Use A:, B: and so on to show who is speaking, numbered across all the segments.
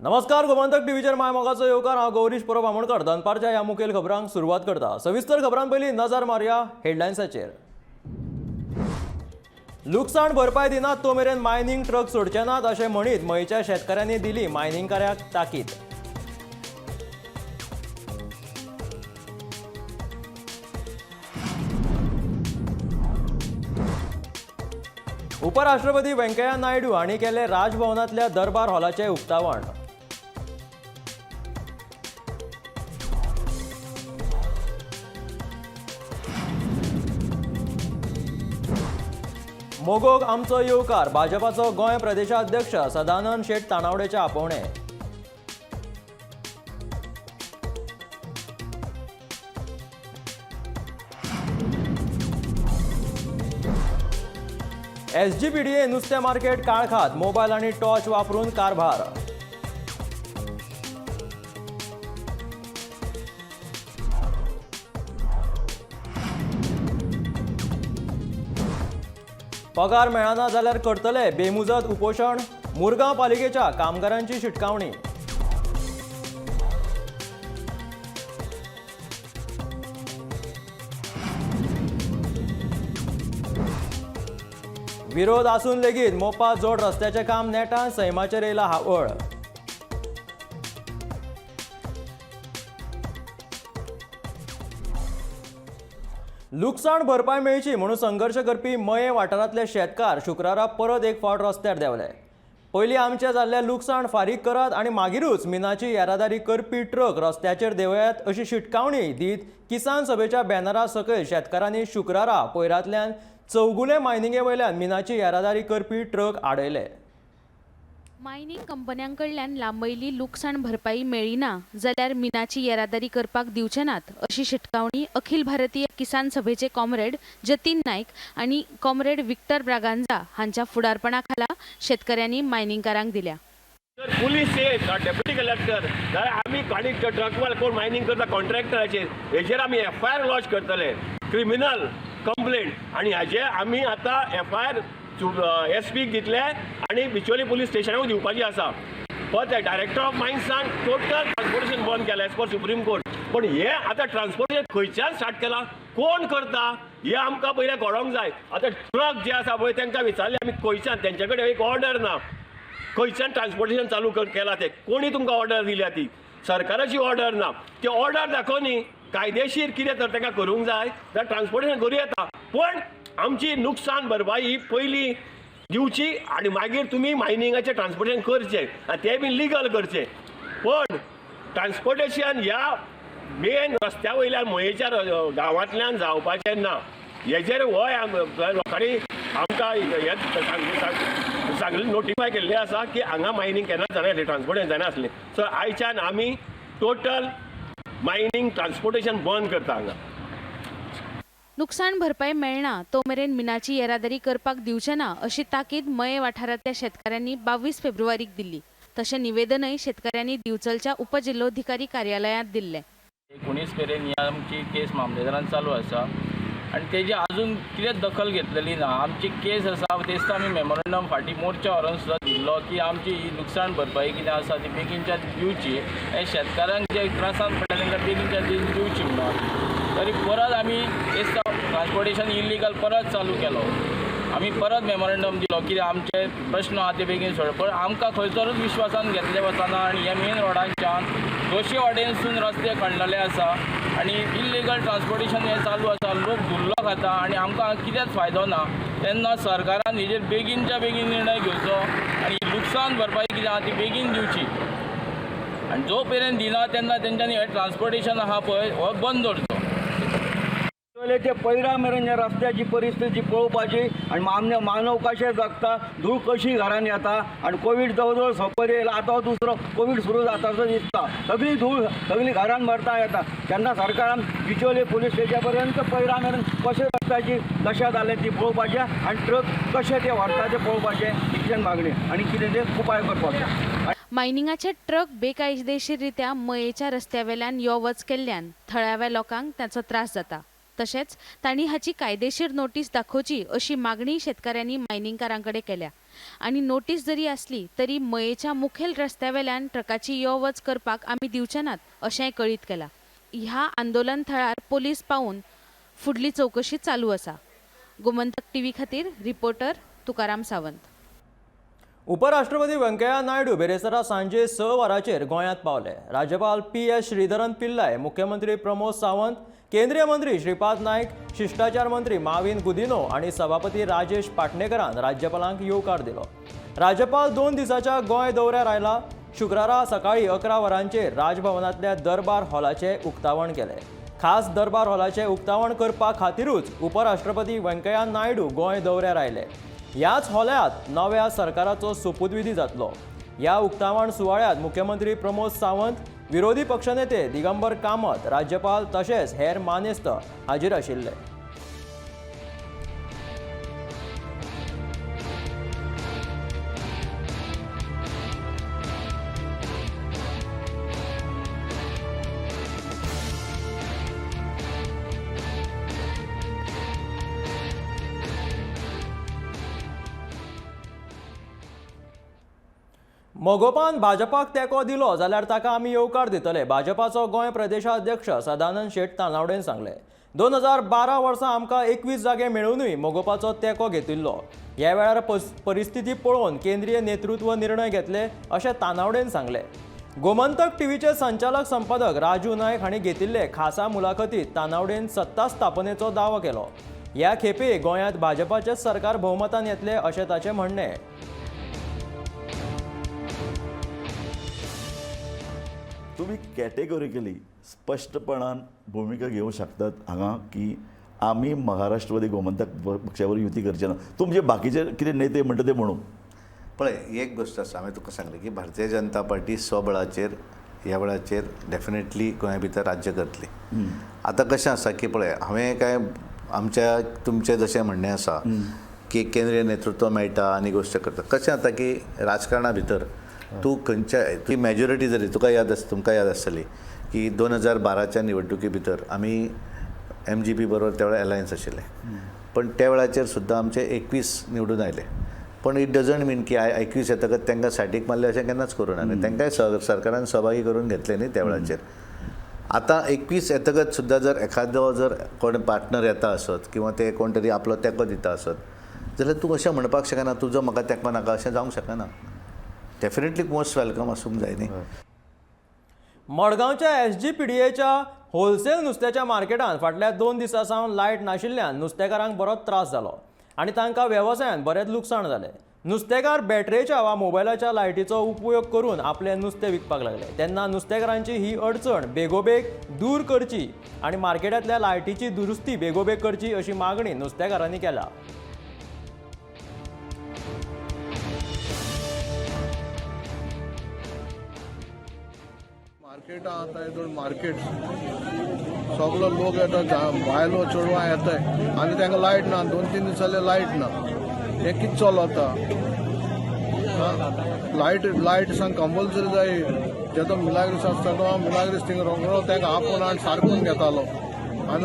A: नमस्कार, गोमंतक टीव्हीचेर my मोगाचो येवकार. हांव गौरीश परब आमोणकर दनपारच्या ह्या मुखेल खबरांक सुरवात करता. सविस्तर खबरां पयलीं नजर मारया हेडलायन्साचेर. लुकसाण भरपाय दिनात तो मेरेन मायनींग ट्रक सोडचे नात अशें म्हणीत मयेच्या शेतकारांनी दिली मायनिंगकाराक ताकीद. उपराष्ट्रपती व्यंकय्या नायडू हांणी केलें राजभवनांतल्या दरबार हॉलाचें उक्तावण. मोगोक आमचो येवकार, भाजपाचो गोंय प्रदेशाध्यक्ष सदानंद शेट तानावडेचे आपोवणें. एसजीपीडीए नुस्तें मार्केट काळखात, मोबायल आनी टॉर्च वापरून कारभार. पगार मेळना जाल्यार करतले बेमुजत उपोशण, मुरगांव पालिकेच्या कामगारांची शिटकावणी. विरोध आसून लेगीत मोपा जोड रस्त्याचें काम नेटान, सैमाचेर येयला हावळ. लुकसाण भरपाय मेळची म्हणून संघर्श करपी मये वाठारांतले शेतकार शुक्रारा परत एक फावट रस्त्यार देंवले. पयलीं आमचें जाल्लें लुकसाण फारीक करात आनी मागीरूच मिनाची येरादारी करपी ट्रक रस्त्याचेर देंवयात अशी शिटकावणी दीत किसान सभेच्या बॅनरा सकयल शेतकारांनी शुक्रारा पयरांतल्यान चौगुले मायनिंगे वयल्यान मिनाची येरादारी करपी ट्रक आडयले.
B: मायनींग कंपन्यां कडल्यान लांबयली लुकसाण भरपाई मेळ्ळी ना जाल्यार मिनाची येरादारी करपाक दिवचे नात अशी शिटकावणी अखिल भारतीय किसान सभेचे कॉम्रेड जतीन नायक आनी कॉम्रेड विक्टर ब्रागांझा हांच्या फुडारपणा खाला शेतकऱ्यांनी मायनिंगकारांक दिल्या.
C: जर पुलीस येत, डेप्युटी कलेक्टर, जाल्यार आमी आनी ट्रकवाले कोण मायनींग करता कॉन्ट्रॅक्टराचेर, हेजेर आमी एफआयआर लॉन्च करतले, क्रिमिनल कंप्लेंट. आनी हाजे आमी आतां एफआयआर एस पीक दितले आनी बिचोली पुलीस स्टेशनाक दिवपाची आसा. परत डायरेक्टर ऑफ मायन्सान टोटल ट्रान्सपोर्टेशन बंद केलें एज पर सुप्रीम कोर्ट. पण हे आतां ट्रान्सपोर्टेशन खंयच्यान स्टार्ट केलां, कोण करता, हें आमकां पयलें कळोंक जाय. आतां ट्रक जे आसा पळय, तांकां विचारलें आमी खंयच्यान, तेंचे कडेन एक ऑर्डर ना. खंयच्यान ट्रान्सपोर्टेशन चालू केलां तें, कोणी तुमकां ऑर्डर दिल्या ती? सरकाराची ऑर्डर ना. ती ऑर्डर दाखोवनी कायदेशीर कितें तर तांकां करूंक जाय जाल्यार ट्रान्सपोर्टेशन करूं येता. पण आमची नुकसान भरपाई ही पयलीं दिवची आनी मागीर तुमी मायनिंगाचें ट्रान्सपोर्टेशन करचें आनी तें बी लिगल करचें. पण ट्रान्सपोर्टेशन ह्या मेन रस्त्या वयल्यान मयेच्या गांवांतल्यान जावपाचें ना. हेजेर होय लोकांनी आमकां हें सांगलें, नोटिफाय केल्लें आसा की हांगा मायनींग केन्नाच जायना आसलें, ट्रान्सपोर्टेशन जायना आसलें. सो आयच्यान आमी टोटल मायनींग ट्रान्सपोर्टेशन बंद करता हांगा.
B: नुकसाण भरपाई मेळना तो मेरेन मिनाची येरादारी करपाक दिवचे ना अशी ताकीद मये वाठारांतल्या शेतकारांनी 22 फेब्रुवारीक दिल्ली. तशें निवेदनय शेतकऱ्यांनी दिवचलच्या उपजिल्होधिकारी कार्यालयांत दिल्लें.
D: 19 मेरेन ही आमची केस मामलेदारान चालू आसा आनी तेजी अजून कितेंच दखल घेतलेली ना. आमची केस आसा तेच आमी मेमोरंडम फाटीं मोर्चा व्हरोन सुद्दां दिल्लो की आमची ही लुकसाण भरपाई कितें आसा ती बेगीनच्या दिवची, हे शेतकारांक जे त्रासान पडटा तांकां बेगीनच्या दिवची म्हणून. तरी परत आमी तेच ट्रान्सपोर्टेशन इल्लिगल परत चालू केलो. आमी परत मेमोरंडम दिलो की आमचे प्रश्न आहा ते बेगीन सोड, पण आमकां खंयसरूच विश्वासान घेतले वचना. आनी हे मेन रोडांच्यान दोशी वाटेनसून रस्ते खणलेले आसा आनी इल्लिगल ट्रान्सपोर्टेशन हें चालू आसा. लोक धुल्लो खाता आनी आमकां कितेंच फायदो ना. तेन्ना सरकारान हेजेर बेगीनच्या बेगीन निर्णय घेवचो आनी लुकसाण भरपाई कितें आहा ती बेगीन दिवची. आनी जो मेरेन दिना तेन्ना तेंच्यांनी हें ट्रान्सपोर्टेशन आहा पळय हो बंद दवरचो.
E: ते पैरा मेरेन ह्या रस्त्याची परिस्थिती पळोवपाची आनी मान्य मानव कशें जगता, धूळ कशी घरान येता आनी कोवीड जवळ जवळ सोंपत येयला, आतां दुसरो कोवीड सुरू जाता असो दिसता. सगळी धूळ सगळी घरान भरता येता. तेन्ना सरकारान बिचोले पुलीस स्टेशना पर्यंत पैरा मेरेन कशें रस्त्याची दशा जाल्या ती पळोवपाचें आनी ट्रक कशें ते व्हरता ते पळोवपाचें, इतल्यान मागणी आनी कितें ते उपाय करपाचे.
B: मायनिंगाचे ट्रक बेकायदेशीररित्या मयेच्या रस्त्यावेल्यान यो वच केल्ल्यान थळाव्या लोकांक ताचो त्रास जाता. तशेंच तांणी हाची कायदेशीर नोटीस दाखोवची अशी मागणी शेतकारांनी मायनिंगकारां कडेन केल्या. आनी नोटीस जरी आसली तरी मयेच्या मुखेल रस्त्या वेल्यान ट्रकाची यो वच करपाक आमी दिवचे नात अशेंय कळीत केलां. ह्या आंदोलन थळार पोलीस पावून फुडली चवकशी चालू आसा. गोमंतक टीव्ही खातीर रिपोर्टर तुकाराम सावंत.
A: उपराष्ट्रपती व्यंकय्या नायडू बेरेस्तारा सांजे 6 वरांचेर गोंयांत पावले. राज्यपाल PS Sreedharan Pillai, मुख्यमंत्री प्रमोद सावंत, केंद्रीय मंत्री श्रीपाद नायक, शिश्टाचार मंत्री माविन गुदिनो आनी सभापती राजेश पाटणेकरान राज्यपालांक येवकार दिलो. राज्यपाल 2 दिसांच्या गोंय दौऱ्यार आयला. शुक्रारा सकाळीं 11 वरांचेर राजभवनांतल्या दरबार हॉलाचें उक्तावण केलें. खास दरबार हॉलाचें उक्तावण करपा खातीरूच उपराष्ट्रपती व्यंकय्या नायडू गोंय दौऱ्यार आयले. ह्याच हॉलांत नव्या सरकाराचो सोपूतविधी जातलो. ह्या उक्तावण सुवाळ्यांत मुख्यमंत्री प्रमोद सावंत, विरोधी पक्षनेते दिगंबर कामत, राज्यपाल तशेंच हेर मानेस्त हाजीर आशिल्ले. मगोपान भाजपाक तेंको दिलो जाल्यार ताका आमी येवकार दितले, भाजपाचो गोंय प्रदेशाध्यक्ष सदानंद शेट तानावडेन सांगलें. 2012 वर्सा आमकां 21 जागे मेळुनूय मगोपाचो तेंको घेतिल्लो. ह्या वेळार परिस्थिती पळोवन केंद्रीय नेतृत्व निर्णय घेतले अशें तानावडेन सांगलें. गोमंतक टीव्हीचे संचालक संपादक राजू नायक हांणी घेतिल्ले खासा मुलाखतीत तानावडेन सत्ता स्थापनेचो दावो केलो. ह्या खेपे गोंयांत भाजपाचें सरकार भोवमतान येतलें अशें ताचें म्हणणें.
F: तुम्ही कॅटेगॉरिकली स्पश्टपणान भुमिका घेवंक शकतात हांगा की आमी महाराष्ट्रवादी गोमंतक पक्षा बरोबर युती करचे ना. तुमचे बाकीचे कितें नेते म्हणटा ते म्हणू.
G: पळय, एक गोश्ट आसा, हांवें तुका सांगलें की भारतीय जनता पार्टी स्वबळाचेर ह्या वेळाचेर डेफिनेटली गोंया भितर राज्य करतली. आतां कशें आसा की पळय, हांवें काय आमच्या तुमचें जशें म्हणणें आसा की केंद्रीय नेतृत्व मेळटा आनी गोश्ट करता. कशें जाता की राजकारणा भितर तूं खंयच्या ती मॅजॉरिटी जरी तुका याद आस, तुमकां याद आसतली की 2012च्या निवडणुके भितर आमी MGP बरोबर त्या वेळार एलायन्स आशिल्ले, पण त्या वेळाचेर सुद्दां आमचे 21 निवडून आयले. पण it doesn't मीन की 21 येतकच तांकां साठीक मारले अशें केन्नाच करूं ना. तांकांय सरकारान सहभागी करून घेतले न्ही त्या वेळाचेर. आतां 21 येतकच सुद्दां जर एखादो जर कोण पार्टनर येता आसत किंवा ते कोण तरी आपलो तेंको दिता आसत जाल्यार तूं अशें म्हणपाक शकना तुजो म्हाका तेंको नाका, अशें जावंक शकना. डेफिनेटली मोस्ट welcome आसूंक जाय न्ही.
A: मडगांवच्या SGPDAच्या होलसेल नुस्त्याच्या मार्केटांत फाटल्या 2 दिसां सावन लायट नाशिल्ल्यान नुस्तेकारांक बरोच त्रास जालो आनी तांकां वेवसायांत बरेंच लुकसाण जालें. नुस्तेकार बॅटरेच्या वा मोबायलाच्या लायटीचो उपयोग करून आपलें नुस्तें विकपाक लागले. तेन्ना नुस्तेकारांची ही अडचण बेगोबेग दूर करची आनी मार्केटांतल्या लायटीची दुरुस्ती बेगोबेग करची अशी मागणी नुस्तेकारांनी केल्या.
H: मार्केटां आतां येदोळ मार्केट सगलो लोक येता, बायलो चेडवां येताय आनी तांकां लायट ना, 2-3 दीस जाले लायट ना. हें कितें चलता? लायट लायट सांग कंपल्सरी जाय. जेतो मिलाग्रीस आसता तो मिलाग्रीस थिंगा रोखडो तांकां आपोवन आनी सारकोन घेतालो. आनी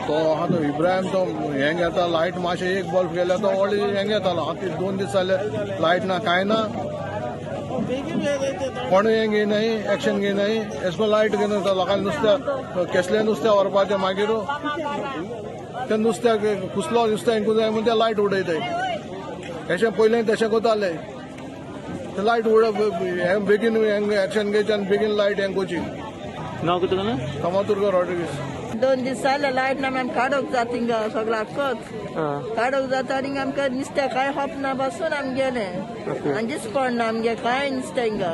H: तो आहा तो इब्राहिम तो हें घेता लायट मातशें एक बल्ब गेल्यार तो व्हडली हें घेतालो. आतां 2 दीस जाले लायट ना, कांय ना, कोण हें घेयनाय, एक्शन घेयनाय. एशें करून लायट घेयना लोकांक नुस्तें केसलें नुस्तें व्हरपाचें, मागीर तें नुस्त्याक कुसलो नुस्तें हिंकू जाय म्हूण तें लायट उडयताय. अशें पयलें तशें करताले. तें लायट उडप हें बेगीन एक्शन घेवचें आनी बेगीन लायट हें करची.
D: नांव कितें तुगेलें?
H: कामातुरकर रॉड्रिगीस.
I: 2 दीस जाले लायट ना, आमी काडूंक जाता हिंगा सगळ्याकच काडूंक जाता आनी आमकां नुस्तें कांय खपना बसून आमी गेले आनी दीस पडना आमगे कांय नुस्तें हिंगा.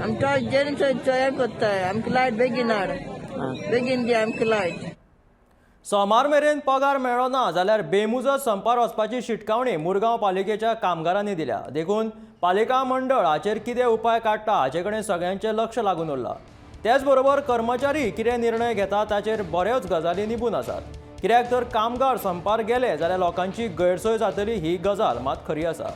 I: आमी टॉर्च चोय करताय, आमकां लायट बेगीन हाड, बेगीन दी आमकां लायट.
A: सोमार मेरेन पगार मेळ्ळो ना जाल्यार बेमुजत संपार वचपाची शिटकावणी मुरगांव पालिकेच्या कामगारांनी दिल्या. देखून पालिका मंडळ हाचेर कितें उपाय काडटा हाचे कडेन सगळ्यांचें लक्ष लागून उरलां. त्याच बरोबर कर्मचारी कितें निर्णय घेता ताचेर बऱ्योच गजाली निबून आसात. कित्याक तर कामगार संपार गेले जाल्यार लोकांची गैरसोय जातली ही गजाल मात खरी आसा.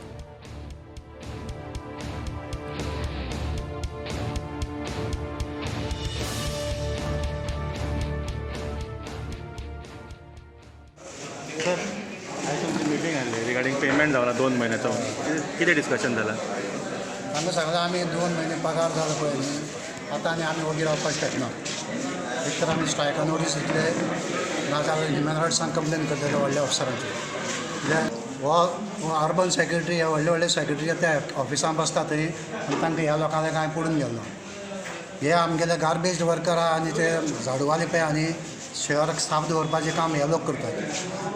J: सर, आयज तुमची मिटींग आसली. रिगार्डींग पेमेंट जावना 2 म्हयन्याचो कितें डिस्कशन जालां?
K: तांकां सांगलां आमी 2 म्हयने पगार जालो पळय न्ही, आतां आनी आमी वगी रावपाक शकना. एक तर आमी स्ट्रायका नोटीस दितले, नाजाल्यार ह्युमन रायट्सान कंप्लेन करतले व्हडल्या ऑफिसरांचेर. कित्याक हो अर्बन सेक्रेटरी ह्या व्हडले व्हडले सेक्रेटरी त्या ऑफिसान बसता थंय आनी तांकां ह्या लोकांक कांय पडून गेलो ना. हे आमगेले गार्बेज वर्कर आहा आनी ते झाडूवाले पळय आनी शहर साफ दवरपाचें काम हे लोक करतात.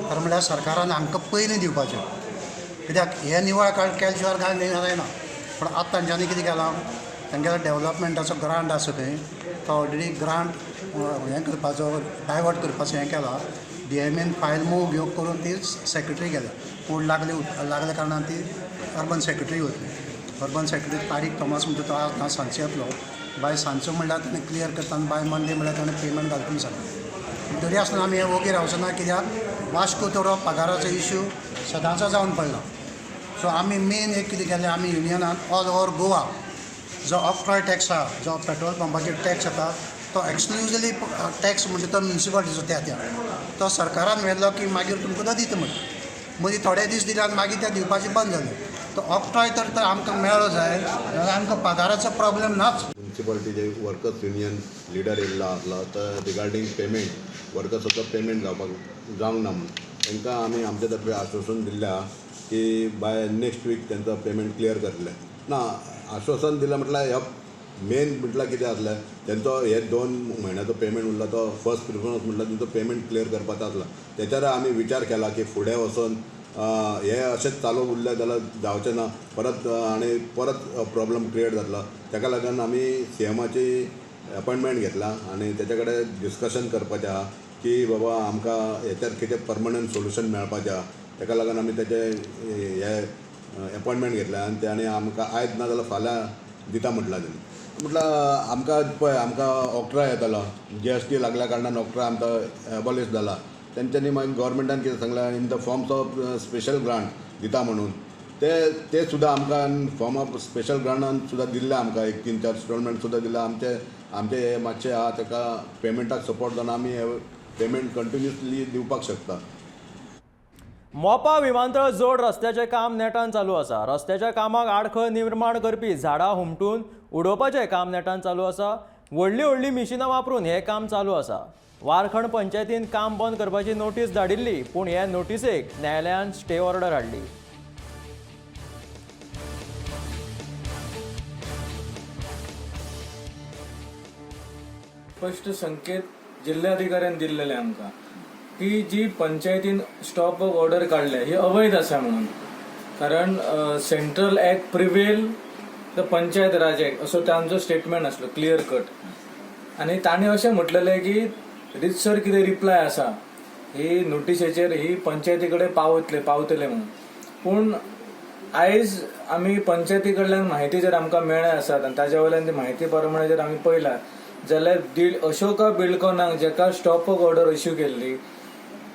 K: तर म्हणल्यार सरकारान हांकां पयलीं दिवपाचें, कित्याक हे निवळ केल्या शिवाय कांय जायना. पूण आतां तांच्यांनी कितें केलां, तांगेलो डेवलपमेंटाचो ग्रांट आसा थंय तो ऑलरेडी ग्रांट हें करपाचो डायवर्ट करपाचो हें केलां. डीएमएन फायल मूव घेवन करून ती सेक्रेटरी गेल्या. कोड लागल्या कारणान ती अर्बन सेक्रेटरी वतली. अर्बन सेक्रेटरी तारीक थॉमस म्हणटा तो आज सांजचो येतलो. बाय सांजचो म्हणल्यार ताणें क्लियर करता आनी बाय मंडे म्हणल्यार ताणें पेमेंट घालता म्हूण सांगलें. तरी आसतना आमी हें वोगी रावचो ना, कित्याक वास्को तर हो पगाराचो इश्यू सदांचो जावन पडला. सो आमी मेन एक कितें केलें, आमी युनियनान ऑल ओवर गोवा जो ऑक्ट्रॉय टॅक्स आहा, जो पेट्रोल पंपाचेर टॅक्स येता तो एक्सक्लुजिवली टॅक्स म्हणजे तो म्युनिसिपालिटीचो त्या त्या तो सरकारान व्हेलो की मागीर तुमकां तो दिता म्हण मदीं थोडे दीस दिले आनी मागीर ते दिवपाचें बंद जालें. तो ऑक्ट्रॉय तर आमकां मेळ्ळो जाय जाल्यार आमकां पगाराचो प्रॉब्लेम नाच.
L: म्युनिसिपालिटीचे वर्कर्स युनियन लिडर येयल्लो आसलो तर रिगार्डींग पेमेंट वर्कर्साचो पेमेंट जावपाक जावंक ना म्हणून तांकां आमी आमच्या तर्फे आश्वासन दिल्लें आहा की बाय नेक्स्ट वीक तांचो पेमेंट क्लियर करतले. ना आश्वासन दिलें म्हटल्यार ह्या मेन म्हटल्यार कितें आसलें तेंचो हे 2 म्हयन्याचो पेमेंट उरला तो फर्स्ट प्रिफरन्स म्हटल्यार तेंचो पेमेंट क्लियर करपाचो आसला. तेच्यार आमी विचार केला की फुडें वचून हे अशेंच चालू उरलें जाल्यार जावचें ना परत आनी परत प्रॉब्लम क्रिएट जातलो. ताका लागून आमी सीएमाची अपॉयंटमेंट घेतला आनी तेच्या कडेन डिस्कशन करपाचें आहा की बाबा आमकां हेचेर कितें परमनंट सोल्युशन मेळपाचें आहा. ताका लागून आमी तेचे हे अपॉयंटमेंट घेतल्या आनी ताणें आमकां आयज ना जाल्यार फाल्यां दिता म्हटलां तेणी. म्हटल्यार आमकां पळय आमकां ऑक्ट्रॉय येतालो जीएसटी लागल्या कारणान ऑक्ट्रॉय आमकां एबॉलिश जाला. तेंच्यांनी मागीर गव्हर्मेंटान कितें सांगलां in the forms of special grant दिता म्हणून ते ते सुद्दां आमकां इन फॉर्म ऑफ स्पेशल ग्रांटान सुद्दां दिल्ले आमकां एक 3-4 इन्स्टॉलमेंट सुद्दां दिला. आमचे आमचे हे मातशे आहा ताका पेमेंटाक सपोर्ट जावन आमी हे पेमेंट कंटिन्युअसली दिवपाक शकता.
A: मोपा विमानतळ जोड रस्त्याचें काम नेटान चालू आसा. रस्त्याच्या कामाक आडखळ निर्माण करपी झाडां हुमटून उडोवपाचें काम नेटान चालू आसा. व्हडलीं व्हडलीं मिशिनां वापरून हें काम चालू आसा. वारखंड पंचायतीन काम बंद करपाची नोटीस धाडिल्ली, पूण हे नोटीसेक न्यायालयान स्टे ऑर्डर हाडली.
M: स्पश्ट संकेत जिल्ल्याधिकाऱ्यान दिल्लेले आमकां की जी पंचायतीन स्टॉप वर्क ऑर्डर काडल्या ही अवैध आसा म्हणून, कारण central act prevail the Panchayat Raj act असो तांचो स्टेटमेंट आसलो क्लियर कट. आनी तांणी अशें म्हटलेलें की रितसर कितें रिप्लाय आसा ही नोटिसेचेर ही पंचायती कडेन पावतले म्हणून. पूण आयज आमी पंचायती कडल्यान म्हायती जर आमकां मेळ्ळ्या आसात आनी ताज्या वयल्यान ती म्हायती प्रमाणे जर आमी पळयला जाल्यार अशोका बिल्डकॉनाक जेका स्टॉप वर्क ऑर्डर इश्यू केल्ली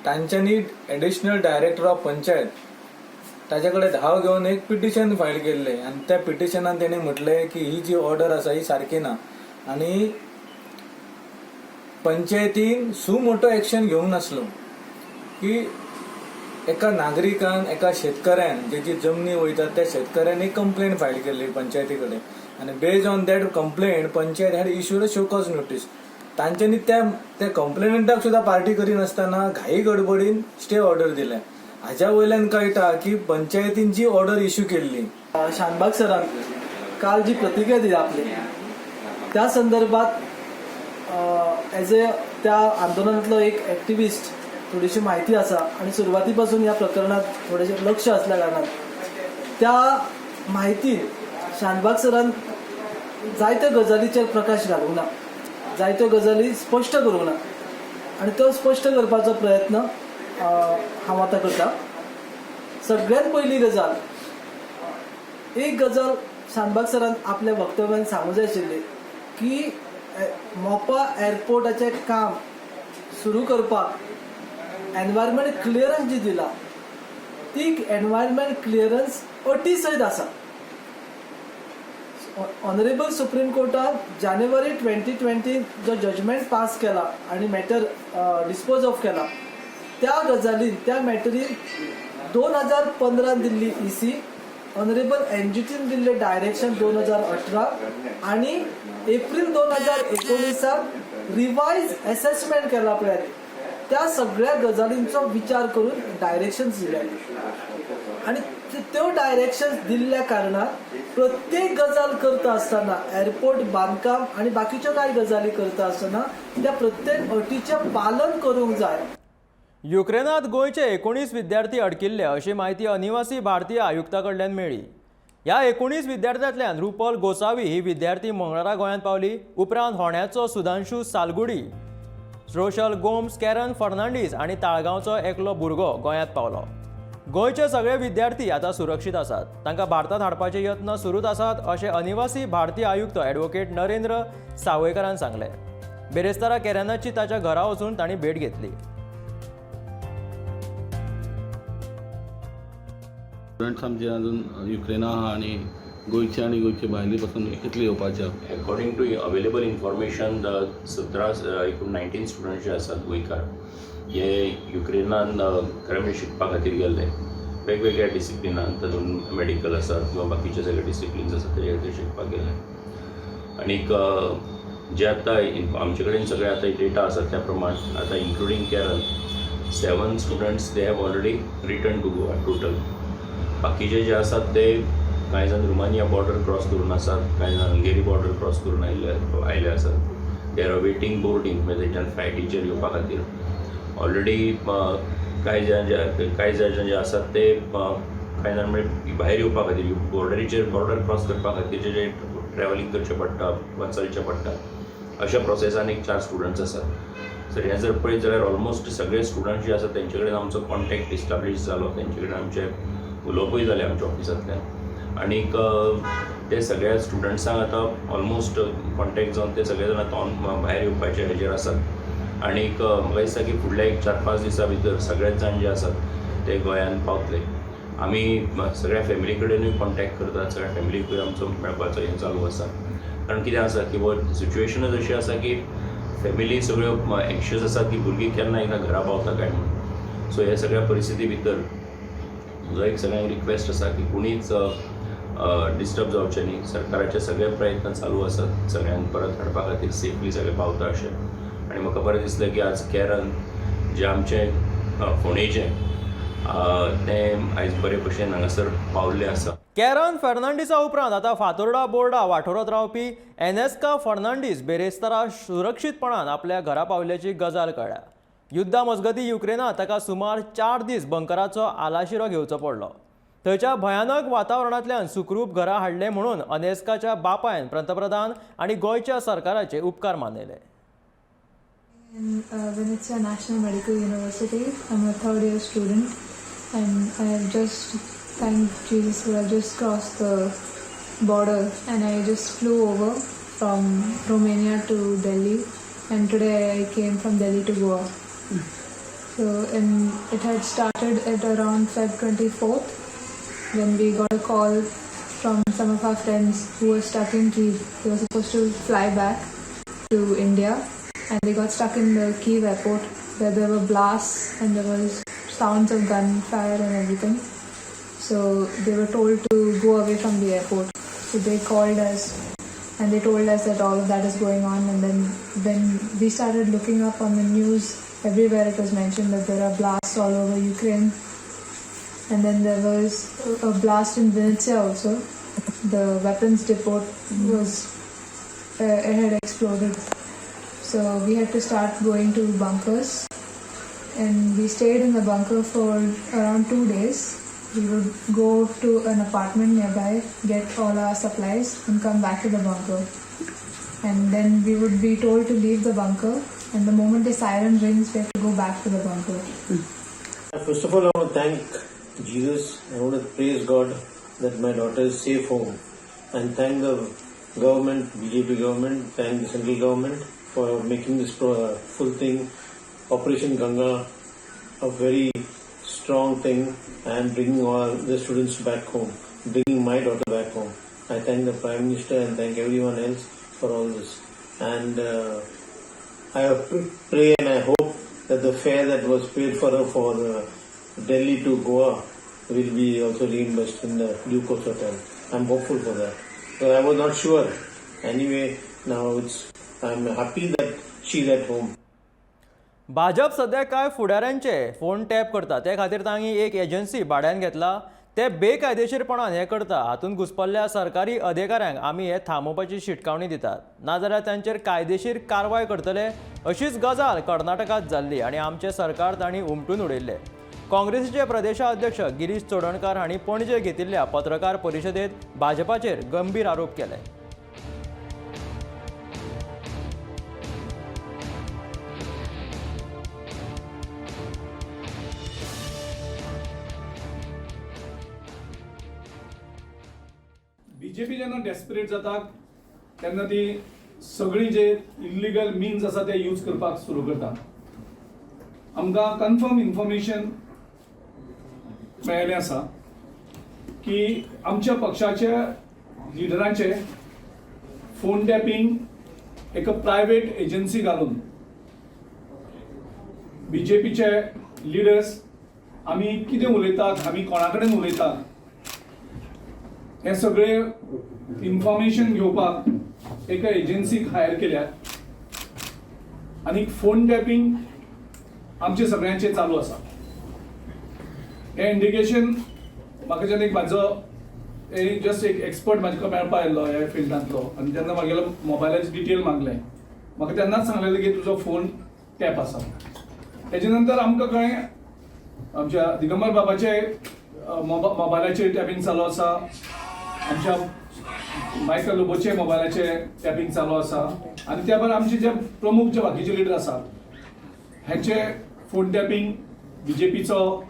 M: तांच्यांनी एडिशनल डायरेक्टर ऑफ पंचायत ताजे कडेन धांव घेवन एक पिटिशन फायल केल्लें आनी त्या पिटिशनान तेणी म्हटलें की ही जी ऑर्डर आसा ही सारकी ना आनी पंचायतीन सुमोटो एक्शन घेवंक नासलो की एका नागरिकान एका शेतकऱ्यान जेची जमनी वयता त्या शेतकऱ्यान एक कंप्लेन फायल केल्ली पंचायती कडेन आनी based on that complaint panchayat had issued a show cause notice. तांच्यांनी त्या कंप्लेनंटाक सुद्दां पार्टी करिनासतना घाई गडबडीन स्टे ऑर्डर दिल्या. हाज्या वयल्यान कळटा की पंचायतीन जी ऑर्डर इश्यू केल्ली.
N: शानबाग सरान काल जी प्रतिक्रिया दिली आपली त्या संदर्भात एज ए त्या आंदोलनांतलो एक एक्टिविस्ट थोडीशी म्हायती आसा आनी सुरवाती पासून ह्या प्रकरणात थोडेशें लक्ष आसल्या कारणान त्या म्हायतीन शानबाग सरान जायत्या गजालीचेर प्रकाश घालूंक ना, जायत्यो गजाली स्पश्ट करूंक ना आनी त्यो स्पश्ट करपाचो प्रयत्न हांव आतां करता. सगळ्यांत पयली गजाल, एक गजाल शानबाग सरान आपल्या वक्तव्यान सांगूंक जाय आशिल्ली की मोपा एअरपोर्टाचें काम सुरू करपाक एनवायरमेंट क्लियरन्स जी दिला ती एनवायरमेंट क्लियरन्स अटी सयत आसा. ऑनरेबल सुप्रीम कोर्टान जानेवारी 2020 जो जजमेंट पास केला आनी मॅटर डिस्पोज ऑफ केला त्या गजालीन त्या मॅटरीन 2015 दिल्ली ईसी, ऑनरेबल एनजीटीन दिल्ले डायरेक्शन 2018 आनी एप्रील 2019 रिवायज एसेसमेंट केला पळय, त्या सगळ्या गजालींचो विचार करून डायरेक्शन्स दिले आनी त्यो डायरेक्शन्स दिल्ल्या कारणान प्रत्येक गजाल करता आसतना, एअरपोर्ट बांदकाम आनी बाकीच्यो कांय गजाली करता आसतना त्या प्रत्येक अटीचें पालन करूंक जाय.
A: युक्रेनात गोंयचे 19 विद्यार्थी अडकिल्ले अशी म्हायती अनिवासी भारतीय आयुक्ता कडल्यान मेळ्ळी. ह्या 19 विद्यार्थ्यांतल्यान रुपल गोसावी ही विद्यार्थी मंगळारा गोंयांत पावली. उपरांत होण्याचो सुधांशू सालगुडी, रोशल गोम्स, कॅरन फर्नांडीस आनी ताळगांवचो एकलो भुरगो गोंयांत पावलो. गोंयचे सगळे विद्यार्थी आतां सुरक्षीत आसात. तांकां भारतांत हाडपाचे यत्न सुरूच आसात अशें अनिवासी भारतीय आयुक्त ॲडव्होकेट नरेंद्र सावयकारान सांगलें. बेरेस्तारा कॅरनाची ताच्या घरा वचून तांणी भेट घेतली.
O: स्टुडंट्स आमचे अजून युक्रेना आहा आनी गोंयचे आनी गोंयचे भायले पासून कितले येवपाचे?
P: According to available information, 17 एकूण 19 स्टुडंट जे आसात गोंयकार हे युक्रेनान खरें म्हणजे शिकपा खातीर गेल्ले, वेगवेगळ्या डिसिप्लिनान, तातूंत मेडिकल आसा किंवा बाकीचे सगळे डिसिप्लिन्स आसा तेजे खातीर शिकपाक गेल्ले. आनीक जे आतां आमचे कडेन सगळे आतां डेटा आसा त्या प्रमाण आतां including Karen 7 students they have already return to Goa total. बाकीचे जे आसात ते कांय जाण रुमानिया बॉर्डर क्रॉस करून आसात, कांय जाण हंगेरी बॉर्डर क्रॉस करून आयिल्ले आसात. They are awaiting boarding, म्हणजे थंयच्यान फ्लायटीचेर येवपा खातीर. ऑलरेडी कांय जाण जे आसात ते कांय जाण म्हणजे भायर येवपा खातीर बॉर्डरीचेर बॉर्डर क्रॉस करपा खातीर जे ट्रॅवलिंग करचें पडटा वा चलचें पडटा, अशा प्रोसेसान एक 4 स्टुडंट्स आसात. सर हें जर पळयत जाल्यार ऑलमोस्ट सगळे स्टुडंट्स जे आसात तेंचे कडेन आमचो कॉन्टेक्ट इस्टाब्लीश जालो, तेंचे कडेन आमचें उलोवपूय जालें आमच्या ऑफिसांतल्यान. आनीक ते सगळ्या स्टुडंट्सांक आतां ऑलमोस्ट कॉन्टेक्ट जावन ते सगळे जाण आतां भायर येवपाचे हेजेर आसात. आनीक म्हाका दिसता की फुडल्या एक 4-5 दिसां भितर सगळेच जाण जे आसात ते गोंयांत पावतले. आमी सगळ्या फॅमिली कडेनूय कॉन्टेक्ट करतात, सगळ्या फॅमिलीकूय आमचो मेळपाचो हें चालू आसा. कारण कितें आसा की सिच्युएशनूच अशी आसा की फॅमिली सगळ्यो एंक्शियस आसात की भुरगीं केन्ना एकदां घरा पावता काय म्हणून. सो ह्या सगळ्या परिस्थिती भितर म्हजो एक सगळ्यांक रिक्वेस्ट आसा की कोणीच डिस्टर्ब जावचें न्ही. सरकाराचे सगळे प्रयत्न चालू आसात सगळ्यांक परत हाडपा खातीर, सेफली सगळे पावता अशें. आनी म्हाका बरें दिसलें की आज कॅरन जें आमचें फोंडेचें तें आयज बरे भशेन हांगासर पावल्लें आसा.
A: कॅरन फर्नांडीसा उपरांत आतां फातोर्डा बोर्डा वाठारांत रावपी एनेस्का फर्नांडीस बेरेस्तारा सुरक्षीतपणान आपल्या घरा पावल्याची गजाल कळ्ळ्या. युद्धा मजगती युक्रेनात ताका सुमार 4 दीस बंकराचो आलाशिरो घेवचो पडलो. थंयच्या भयानक वातावरणांतल्यान सुखरूप घरा हाडले म्हणून अनेस्काच्या बापायन पंतप्रधान आनी गोंयच्या सरकाराचे उपकार मानले.
Q: In Vinnytsia National Medical University, I'm a third year student, and I have just, thank Jesus, I have just crossed the border and I just flew over from Romania to Delhi, and today I came from Delhi to Goa. So, and it had started at around Feb 24th when we got a call from some of our friends who were stuck in Kyiv. They were supposed to fly back to India, and they got stuck in the Kyiv airport where there were blasts and there was sounds of gunfire and everything. So they were told to go away from the airport. So they called us and they told us that all of that is going on. And then when we started looking up on the news, everywhere it was mentioned that there are blasts all over Ukraine. And then there was a blast in Vinnytsia also. The weapons depot was, it had exploded. So we had to start going to bunkers, and we stayed in the bunker for around 2 days. We would go to an apartment nearby, get all our supplies and come back to the bunker. And then we would be told to leave the bunker, and the moment the siren rings, we have to go back to the bunker.
R: First of all, I want to thank Jesus. I want to praise God that my daughter is safe home, and thank the government, BJP government, thank the central government for making this full thing, Operation Ganga, a very strong thing, and bringing all the students back home, bringing my daughter back home. I thank the Prime Minister and thank everyone else for all this. And I pray and I hope that the fare that was paid for her for Delhi to Goa will be also reimbursed in the due course of time. I'm hopeful for that. But I was not sure. Anyway, now it's I'm happy that she's at home.
A: Bhajap सध्या कांय फुडाऱ्यांचे phone tap करता, ते खातीर तांणी एक agency भाड्यान घेतला. ते बेकायदेशीरपणान हें करता. हातूंत घुसपल्ल्या सरकारी अधिकाऱ्यांक आमी हे थांबोवपाची शिटकावणी दितात, नाजाल्यार तांचेर कायदेशीर कारवाय करतले अशीच गजाल कर्नाटकांत जाल्ली आनी आमचें सरकार तांणी उमटून उडयल्लें. काँग्रेसीचे प्रदेशाध्यक्ष गिरीश चोडणकार हांणी पणजे घेतिल्ल्या पत्रकार परिशदेंत भाजपाचेर गंभीर आरोप केले.
M: बीजेपी जेन्ना डेस्परेट जाता तेन्ना ती सगळी जे इल्लिगल मिन्स आसा ते यूज करपाक सुरू करता. आमकां कन्फर्म इन्फॉर्मेशन मेळिल्लें आसा की आमच्या पक्षाच्या लिडरांचे फोन टॅपींग एका प्रायवेट एजन्सी घालून बीजेपीचे लिडर्स आमी कितें उलयतात, आमी कोणा कडेन उलयतात हे सगळे इन्फॉर्मेशन घेवपाक एका एजन्सीक हायर केल्या आनी फोन टॅपींग आमचे सगळ्यांचे चालू आसा. हें इंडिकेशन म्हाका जेन्ना एक म्हाजो जस्ट एक एक्सपर्ट म्हाजे मेळपा आयिल्लो ह्या फिल्डांतलो आनी जेन्ना म्हागेलो मोबायलाची डिटेल मागलें म्हाका तेन्नाच सांगलेलें की तुजो फोन टॅप आसा. तेजे नंतर आमकां कळ्ळें आमच्या दिगंबर बाबाचे मोबायलाचेर टॅपींग चालू आसा, आमच्या मायकल लोबोचे मोबायलाचे टॅपींग चालू आसा आनी त्या भायर आमचे जे प्रमुख जे बाकीचे लिडर आसात हेचे फोन टॅपींग बीजेपीचो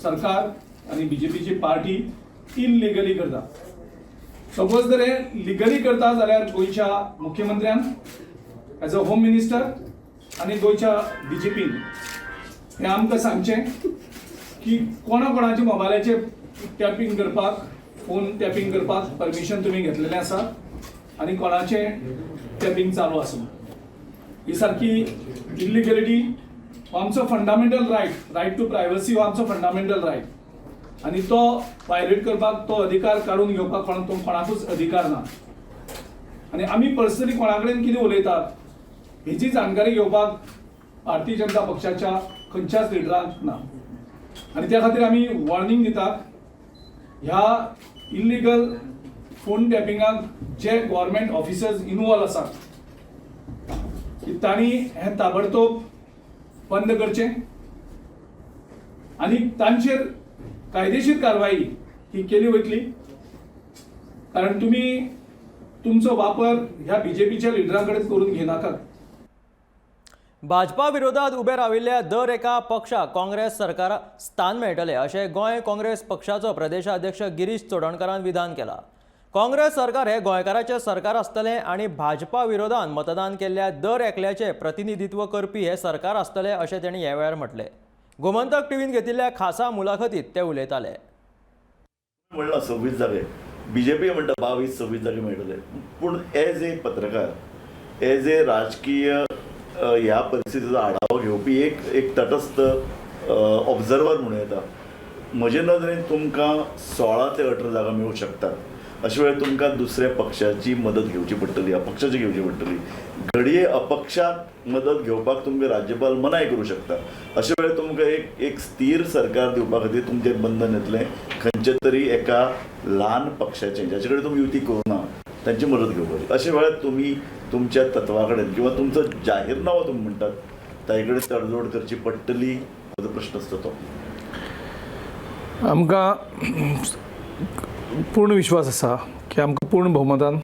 M: सरकार आनी बीजेपीची पार्टी इलिगली करता. सपोज जर हे लिगली करता जाल्यार गोंयच्या मुख्यमंत्र्यान एज अ होम मिनिस्टर आनी गोंयच्या बीजेपीन हें आमकां सांगचें की कोणा कोणाच्या मोबायलाचे टॅपींग करपाक, फोन टॅपींग करपाक परमिशन तुमी घेतलेलें आसा आनी कोणाचें टॅपींग चालू आसा. ही सारकी इल्लिगलिटी हो आमचो fundamental right, right to privacy हो आमचो फंडामेंटल रायट आनी तो वायलेट करपाक, तो अधिकार काडून घेवपाक कोणाकूच अधिकार ना. आनी आमी पर्सनली कोणा कडेन कितें उलयतात हेजी जाणकारी घेवपाक भारतीय जनता पक्षाच्या खंयच्याच लिडरांक ना आनी त्या खातीर आमी वॉर्निंग दितात ह्या इल्लिगल फोन टॅपिंगाक जे गव्हर्मेंट ऑफिसर्स इनवॉल्व आसात की तांणी हें ताबडतोब बंद करचें आनी तांचेर कायदेशीर कारवाई ही केली वतली. कारण तुमी तुमचो वापर ह्या बीजेपीच्या लिडरां कडेन करून घेनाकात.
A: भाजपा विरोधात उबे राविल्ल्या दर एका पक्षाक काँग्रेस सरकाराक स्थान मेळटलें अशें गोंय काँग्रेस पक्षाचो प्रदेशाध्यक्ष गिरीश चोडणकारान विधान केलां. काँग्रेस सरकार हें गोंयकाराचें सरकार आसतलें आनी भाजपा विरोधात मतदान केल्ल्या दर एकल्याचें प्रतिनिधित्व करपी हें सरकार आसतलें अशें तांणी ह्या वेळार म्हटलें. गोमंतक टीव्हीन घेतिल्ल्या खासा मुलाखतीत ते उलयताले.
F: म्हणलां 26 जागे, बीजेपी म्हणटा 22-26 जागे मेळटले, पूण एज ए पत्रकार, एज ए राजकीय ह्या परिस्थितीचो आढावो घेवपी एक तटस्थ ऑब्जर्वर म्हणूं येता, म्हजे नदरेन तुमकां 16 ते 18 जागा मेळूं शकतात. अशे वेळार तुमकां दुसऱ्या पक्षाची मदत घेवची पडटली, अपक्षाची घेवची पडटली. घडये अपक्षाक मदत घेवपाक तुमकां राज्यपाल मनाय करूं शकता. अशे वेळार तुमकां एक स्थीर सरकार दिवपा खातीर तुमचेर बंधन येतलें खंयच्या तरी एका ल्हान पक्षाचें जाचे कडेन तुमी युती करूं ना तांची मदत घेवपाची. अशे वेळार तुमी तुमच्या तत्वा कडेन किंवा तुमचो जाहीरनामो तुमी म्हणटात ताजे कडेन तडजोड करची पडटली, हो प्रश्न आसता तो.
M: आमकां पूर्ण विश्वास आसा की आमकां पूर्ण भोवमतान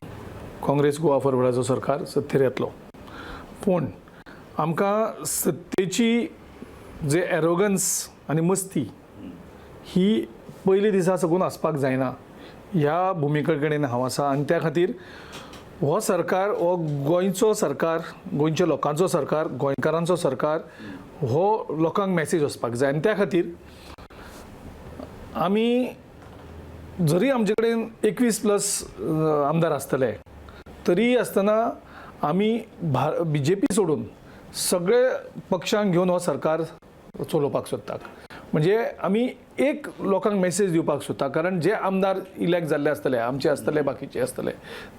M: काँग्रेस गोवा फॉरवर्डाचो सरकार सत्तेर येतलो. पूण आमकां सत्तेची जे एरोगन्स आनी मस्ती ही पयले दिसा साकून आसपाक जायना ह्या भुमिके कडेन हांव आसा आनी त्या खातीर हो सरकार हो गोंयचो सरकार, गोंयच्या लोकांचो सरकार, गोंयकारांचो सरकार हो लोकांक मॅसेज वचपाक जाय. आनी त्या खातीर आमी जरी आमचे कडेन 21+ आमदार आसतले तरी आसतना आमी बीजेपी सोडून सगळे पक्षांक घेवन हो सरकार चलोवपाक सोदतात.
S: म्हणजे आमी एक लोकांक मेसेज दिवपाक सोदता, कारण जे आमदार इलेक्ट जाल्ले आसतले, आमचे आसतले, बाकीचे आसतले,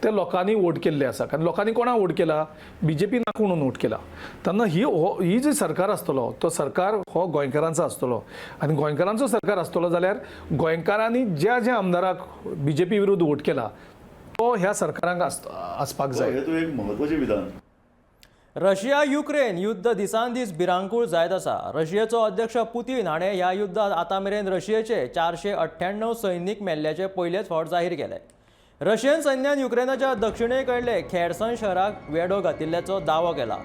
S: ते लोकांनी वोट केल्ले आसा. कारण लोकांनी कोणाक वोट केला? बीजेपी नाका म्हणून वोट केला. तेन्ना ही जी सरकार आसतलो तो सरकार हो गोंयकारांचो आसतलो, आनी गोंयकारांचो सरकार आसतलो जाल्यार गोंयकारांनी ज्या ज्या आमदाराक बीजेपी विरुद्ध वोट केला तो ह्या सरकारांक आसपाक जाय.
F: हें तूं एक म्हत्वाचें विधान.
A: रशिया युक्रेन युद्ध दिसान दीस भिरांकूळ जायत आसा. रशियेचो अध्यक्ष पुतीन हाणें ह्या युद्धांत आतां मेरेन रशियेचे 498 सैनीक मेल्ल्याचे पयलेच फावट जाहीर केले. रशियन सैन्यान युक्रेनाच्या दक्षिणे कडले खेरसन शहराक वेडो घातिल्ल्याचो दावो केला,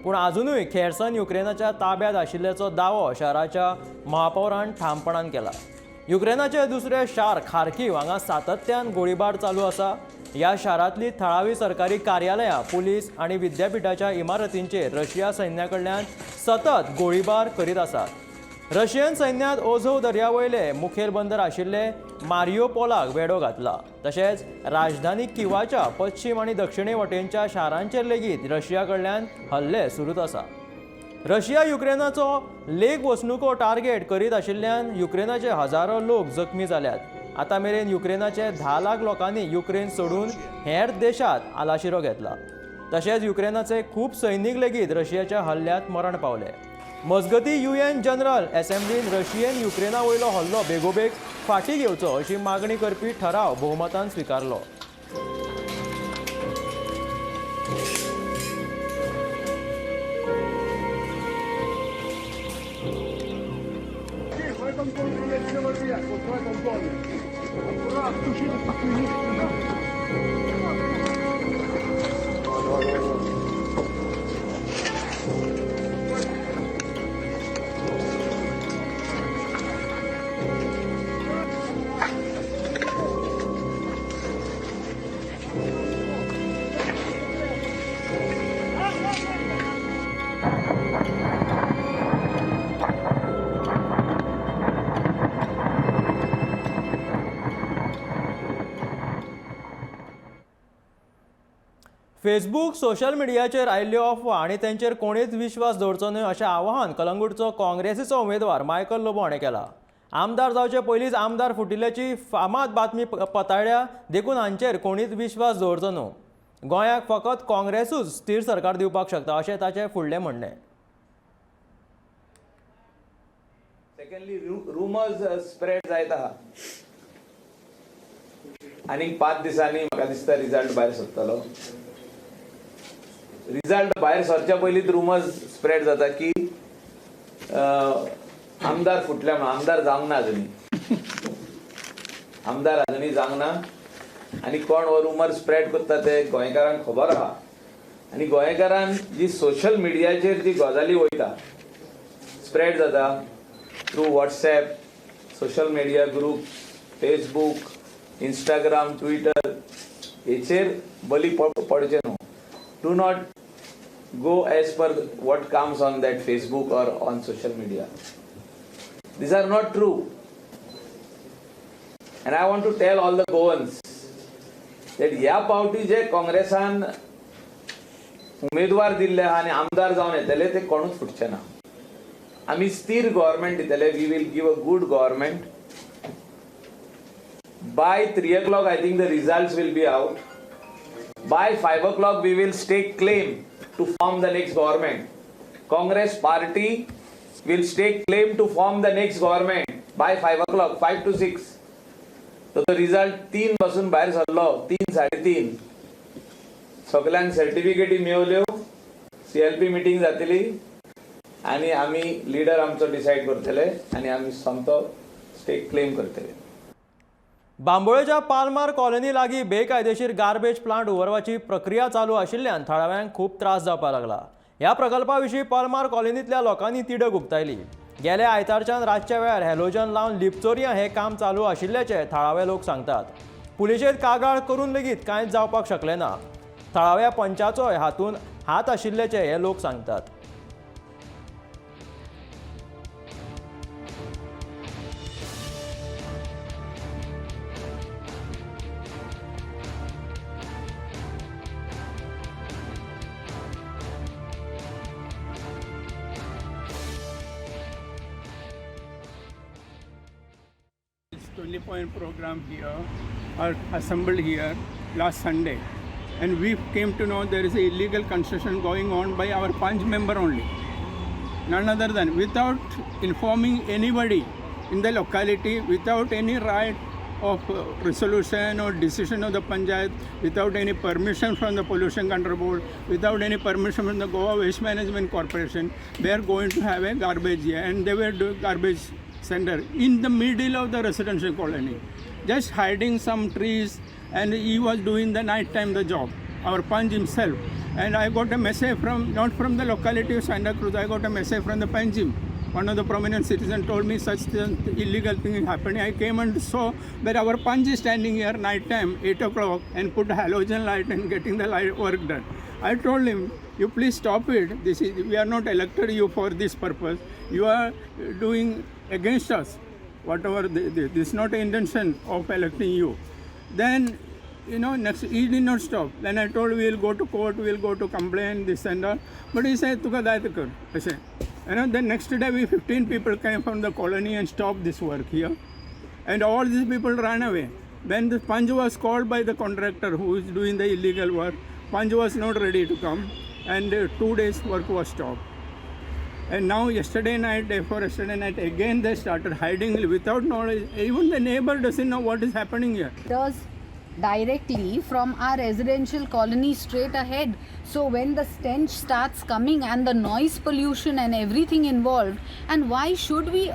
A: पूण आजुनूय खेरसन युक्रेनाच्या ताब्यांत आशिल्ल्याचो दावो शहराच्या महापौरान ठामपणान केला. युक्रेनाचे दुसरे शार खार्कीव हांगा सातत्यान गोळीबार चालू आसा. ह्या शारांतली थळावी सरकारी कार्यालयां, पुलीस आनी विद्यापिठाच्या इमारतींचेर रशिया सैन्या कडल्यान सतत गोळीबार करीत आसात. रशियन सैन्यांत ओझोव दर्या वयले मुखेल बंदर आशिल्ले मारियोपोलाक वेडो घातला. तशेंच राजधानी किवाच्या पश्चिम आनी दक्षिणे वटेनच्या शारांचेर लेगीत रशिया कडल्यान हल्ले सुरूच आसा. रशिया युक्रेनाचो लेक वसणुको टार्गेट करीत आशिल्ल्यान युक्रेनाचे हजारो लोक जखमी जाल्यात. आतां मेरेन युक्रेनाचे 10 लाख लोकांनी युक्रेन सोडून हेर देशांत आलाशिरो घेतला. तशेंच युक्रेनाचे खूब सैनीक लेगीत रशियाच्या हल्ल्यांत मरण पावले. मजगती UN general असेंब्लीन रशियेन युक्रेना वयलो हल्लो बेगोबेग फाटीं घेवचो अशी मागणी करपी ठराव भोवमतान स्विकारलो. फेसबूक सोशल मिडियाचेर आयिल्ल्यो अफवा आनी तेंचेर कोणीच विश्वास दवरचो न्हय अशें आवाहन कलंगूटचो काँग्रेसीचो उमेदवार मायकल लोबो हाणें केलां. आमदार जावचे पयलींच आमदार फुटिल्ल्याची फामाद बातमी पताळ्या, देखून हांचेर कोणीच विश्वास दवरचो न्हू. गोंयाक फकत काँग्रेसूच स्थीर सरकार दिवपाक शकता अशें ताचें फुडलें म्हणणें.
T: सेकंडली, रुमर्स स्प्रेड जायत आहा आनीक 5 दिसांनी म्हाका दिसता रिजल्ट भायर सरतलो. रिजल्ट भायर सरच्या पयलींच रुमर्स स्प्रेड जाता की आमदार फुटल्या म्हणून. आमदार जावंक ना अजुनूय, आमदार अजुनूय जावंक ना आनी कोण हो रुमर स्प्रेड करता ते गोंयकारांक खबर आहा. आनी गोंयकारान जी सोशल मिडियाचेर जी गजाली वयता स्प्रेड जाता through WhatsApp, social media group, Facebook, Instagram, Twitter, हेचेर बली पडचें न्हू. Do not go as per what comes on that Facebook or on social media. These are not true. And I want to tell all the Goans that ह्या पावटी जे काँग्रेसान उमेदवार दिल्ले आहा आनी आमदार जावन येतले ते कोणूच फुटचे ना. आमी स्थिर गव्हर्मेंट दितले. We will give a good government. By 3 o'clock I think the results will be out. By 5 o'clock we will stake claim to form the next government. Congress party will stake claim to form the next government by 5 o'clock, 5 to 6. So the result 3 पासून भायर सरलो, 3 3:30 सगळ्यांक सर्टिफिकेटी मेवल्यो, CLP meeting जातली आनी आमी leader आमचो decide करतले आनी आमी सोमतो स्टेक क्लेम करतले.
A: बांबोळेच्या पालमार कॉलनी लागीं बेकायदेशीर गार्बेज प्लांट उबारपाची प्रक्रिया चालू आशिल्ल्यान थळाव्यांक खूब त्रास जावपाक लागला. ह्या प्रकल्पा विशीं पालमार कॉलनींतल्या लोकांनी तिडक उक्तायली. गेल्या आयतारच्यान रातच्या वेळार हॅलोजन लावन लिपचोरयां हें काम चालू आशिल्ल्याचें थळावे लोक सांगतात. पुलिशेंत कागाळ करून लेगीत कांयच जावपाक शकलें ना. थळाव्या पंचाचोय हातूंत हात आशिल्ल्याचें हे लोक सांगतात.
U: 20 point program here are assembled here last Sunday. And we came to know there is a illegal construction going on by our Panch member only. None other than without informing anybody in the locality, without any right of resolution or decision of the panchayat, without any permission from the Pollution Control Board, without any permission from the Goa Waste Management Corporation, they are going to have a garbage here, and they were doing garbage center in the middle of the residential colony, just hiding some trees, and he was doing the night time the job, our Panch himself. And I got a message from, not from the locality of Santa Cruz, I got a message from the Panjim. One of the prominent citizens told me such illegal thing is happening. I came and saw that our Panch is standing here night time, 8 o'clock, and put halogen light and getting the light work done. I told him, you please stop it. This is, we are not elected you for this purpose. You are doing against us. Whatever, this is not the intention of electing you. Then, you know, next, he did not stop. Then I told, we will go to court, we will go to complain, this and all. But he said, Tuka dayat kar. I said, you know, then next day, we 15 people came from the colony and stopped this work here. And all these people ran away. Then the Panj was called by the contractor who is doing the illegal work. Panj was not ready to come, and 2 days work was stopped. And now yesterday night, day before yesterday night, again they started hiding without knowledge. Even the neighbor doesn't know what is happening here.
V: Does directly from our residential colony straight ahead. So when the stench starts coming and the noise pollution and everything involved, and why should we,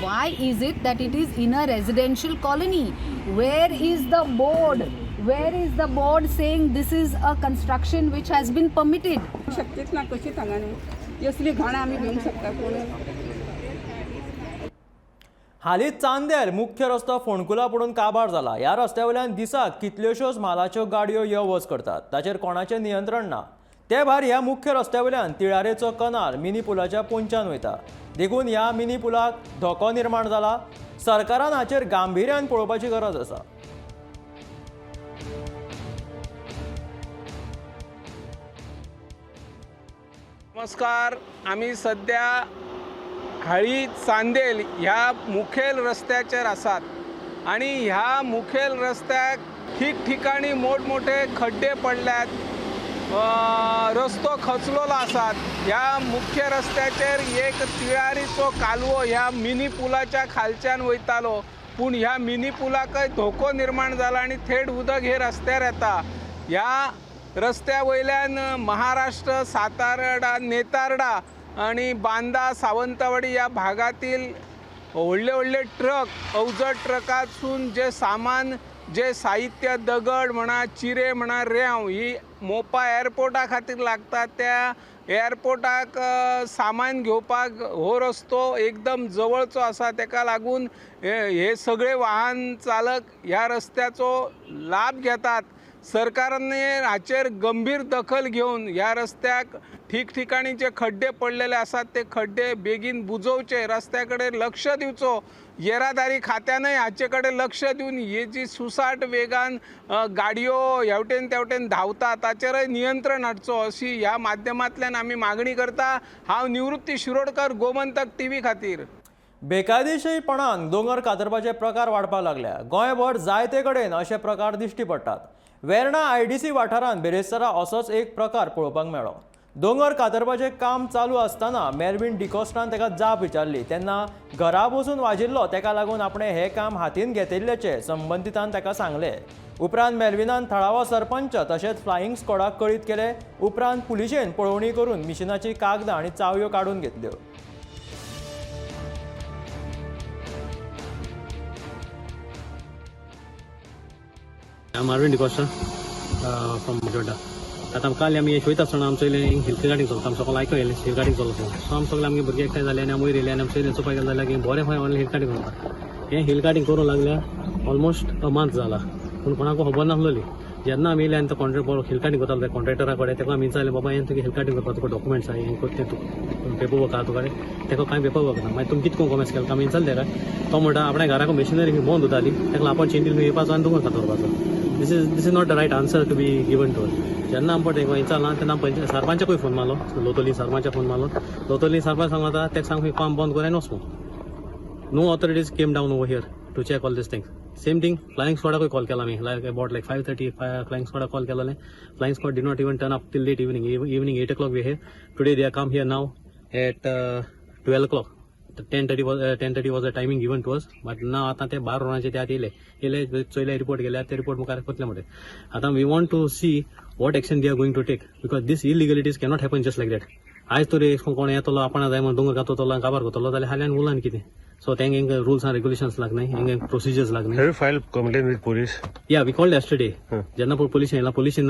V: why is it that it is in a residential colony? Where is the board? Where is the board saying this is a construction which has been permitted?
W: शक्यच ना कशी सांगा न्हू असली घाण आमी घेवंक शकता कोण.
A: हालींच चांदेल मुख्य रस्तो फोंडकुलां पडून काबार जाला. ह्या रस्त्या वयल्यान दिसाक कितल्योश्योच म्हालाच्यो गाडयो यो वच करतात, ताचेर कोणाचें नियंत्रण ना. ते भायर ह्या मुख्य रस्त्या वयल्यान तिळारेचो कनाल मिनी पुलाच्या पोंच्यान वयता, देखून ह्या मिनी पुलाक धोको निर्माण जाला. सरकारान हाचेर गांभिर्यान पळोवपाची गरज आसा.
T: नमस्कार, आमी सद्या हाळी चांदेल ह्या मुखेल रस्त्याचेर आसात आनी ह्या मुखेल रस्त्याक ठिकठिकाणी मोठमोठे खड्डे पडल्यात, रस्तो खचलोलो आसात. ह्या मुख्य रस्त्याचेर एक तिळारीचो कालवो ह्या मिनी पुलाच्या खालच्यान वयतालो, पूण ह्या मिनी पुलाकय धोको निर्माण जाला आनी थेट उदक हे रस्त्यार येता. ह्या रस्त्या वयल्यान महाराष्ट्र, सातारडा, नेतारडा आणि बांदा, सावंतवाडी या भागातील व्हडले व्हडले ट्रक, अवजड ट्रकातसून जे सामान, जे साहित्य, दगड म्हणा, चिरे म्हणा, रेंव ही मोपा एअरपोर्टा खातीर लागता. त्या एअरपोर्टाक सामान घेवपाक हो रस्तो एकदम जवळचो आसा, तेका लागून हे सगळे वाहन चालक ह्या रस्त्याचो लाभ घेतात. सरकारान हाचेर गंभीर दखल घेवन ह्या रस्त्याक ठिकठिकाणी जे खड्डे पडलेले आसात ते खड्डे बेगीन बुजोवचे, रस्त्या कडेन लक्ष दिवचो. येरादारी खात्यानय हाचे कडेन लक्ष दिवन ही जी सुसाट वेगान गाडयो हेवटेन तेवटेन धांवता ताचेरय नियंत्रण हाडचो अशी ह्या माध्यमांतल्यान आमी मागणी करता. हांव निवृत्ती शिरोडकर, गोमंतक टीव्ही खातीर.
A: बेकायदेशीरपणान दोंगर कातरपाचे प्रकार वाडपाक लागल्या. गोंयभर जायते कडेन अशे प्रकार दिश्टी पडटात. वेर्णा IDC वाठारांत बिरेस्तारा असोच एक प्रकार पळोवपाक मेळ्ळो. दोंगर कातरपाचें काम चालू आसतना मेलवीन डिकोस्टान ताका जाप विचारली तेन्ना घरा बसून वाजिल्लो, ताका लागून आपणें हें काम हातीन घेतिल्ल्याचें संबंदितान ताका सांगलें. उपरांत मेलविनान थळावो सरपंच तशेंच फ्लायिंग स्क्वॉडाक कळीत केलें. उपरांत पुलिशेन पळोवणी करून मिशिनाची कागदां आनी चावयो काडून घेतल्यो.
X: I'm Arvind D'Costa from Majorda. आतां काल आमी वयता आसतना आमचो हिल कार्टींग चलता, आमी सगळें आयको येयलें हिल कार्टींग चलता. सो आमी सगळे आमगे भुरगे एकठांय जाले आनी आमी वयर येयले आनी आमचे चोवपाक गेले जाल्यार की बरें खंय ऑनलायन हिल कार्टींग चलता. हें हिल कार्टींग करूंक लागल्या ऑलमोस्ट अ मंथ जाला, पूण कोणाकू खबर नासलोली. जेन्ना आमी येयले आनी तो कॉन्ट्रेक्ट हिल कार्टींग करतालो त्या कॉन्ट्रेक्टरा कडेन, ताका आमी विचारलें, बाबा हें तुगे हिल कार्टींग करपाक तुका डॉक्युमेंट्स आहा, हें करता तूं पेपर वर्क आहा तुका, ताका कांय पेपर वर्क ना. मागीर तुमी कितें कॉमेंट्स केलें आमी विचारलें ताका, तो म्हणटा आपल्या घराक मशिनरी बंद उरताली, ताका आपण चेंजील येवपाचो आनी दोंगर कातरपाचो. This is not the right answer to be given to us. जेन्ना आमी पळय विचारलां तेन्ना सरपंचाकूय फोन मारलो, लोतोली सरपंचाक फोन मारलो. लोतोली सरपंच सांगता ताका सांग काम बंद कर आनी वच. No authorities came down over here. to check all these things. Same thing flying स्क्वॉडाकूय call केला आमी, like about like 5:30 flying स्क्वॉडाक call केलेलें. Flying squad did not even turn up till late evening. Evening 8 o'clock we here. Today they are come here now at 12 o'clock. 10:30 was the timing given to us, but now आतां ते 12 वरांचे ते आतां येयले येयले चोयले report गेले, ते report मुखार कोतले म्हणटे. आतां we want to see what action they are going to take, because these illegalities cannot happen just like that. आयज तरी कोण येतलो आपणा जाय म्हणून दोंगर काततलो काबार करतलो जाल्यार हाल्यान उरलां कितें. सो तेंगे हेंगे रुल्स आनी रेगुलेशन्स लागनाय, हेंगे procedures लागनाय.
J: Have you filed complaint with police?
X: Yeah, we called yesterday. जेन्ना पळय पोलीस येयला, पोलिसीन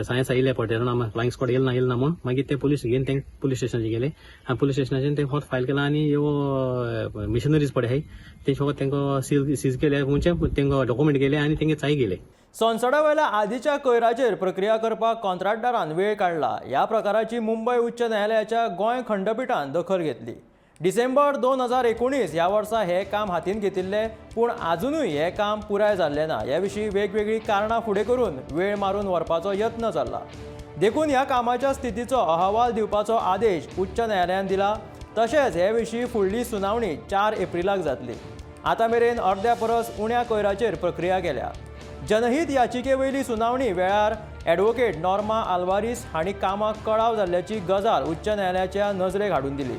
X: सायन्स आयिल्ले पळय तेन्ना आमी फ्लायिंग स्क्वॉड येयला ना येयला ना म्हूण, मागीर ते पोलीस घेवन तेंक पोलीस स्टेशनाचेर गेले आनी पोलीस स्टेशनाचेर ते फक्त फायल केला आनी ह्यो मिशनरीज पळय आहाय ते फक्त तेंकां सीज केले, म्हणजे तेंकां डॉक्युमेंट गेले आनी तेंगे चाय गेले.
A: संसदावेल्या आदीच्या कोयराचेर प्रक्रिया करपाक कॉन्ट्रॅक्टदारान वेळ काडला. ह्या प्रकाराची मुंबय उच्च न्यायालयाच्या गोंय खंडपिठान दखल घेतली. डिसेंबर 2019 ह्या वर्सा हें काम हातीन घेतिल्लें, पूण आजुनूय हें काम पुराय जाल्लें ना. ह्या विशीं वेगवेगळीं कारणां फुडें करून वेळ मारून व्हरपाचो यत्न चल्ला. देखून ह्या कामाच्या स्थितीचो अहवाल दिवपाचो आदेश उच्च न्यायालयान दिला. तशेंच हे विशीं फुडली सुनावणी 4 एप्रिलाक जातली. आतां मेरेन अर्द्या परस उण्या कोयराचेर प्रक्रिया केल्या. जनहीत याचिके वयली सुनावणी वेळार ॲडव्होकेट नॉर्मा आल्वारीस हांणी कामाक कळाव जाल्ल्याची गजाल उच्च न्यायालयाच्या नजरेक हाडून दिली.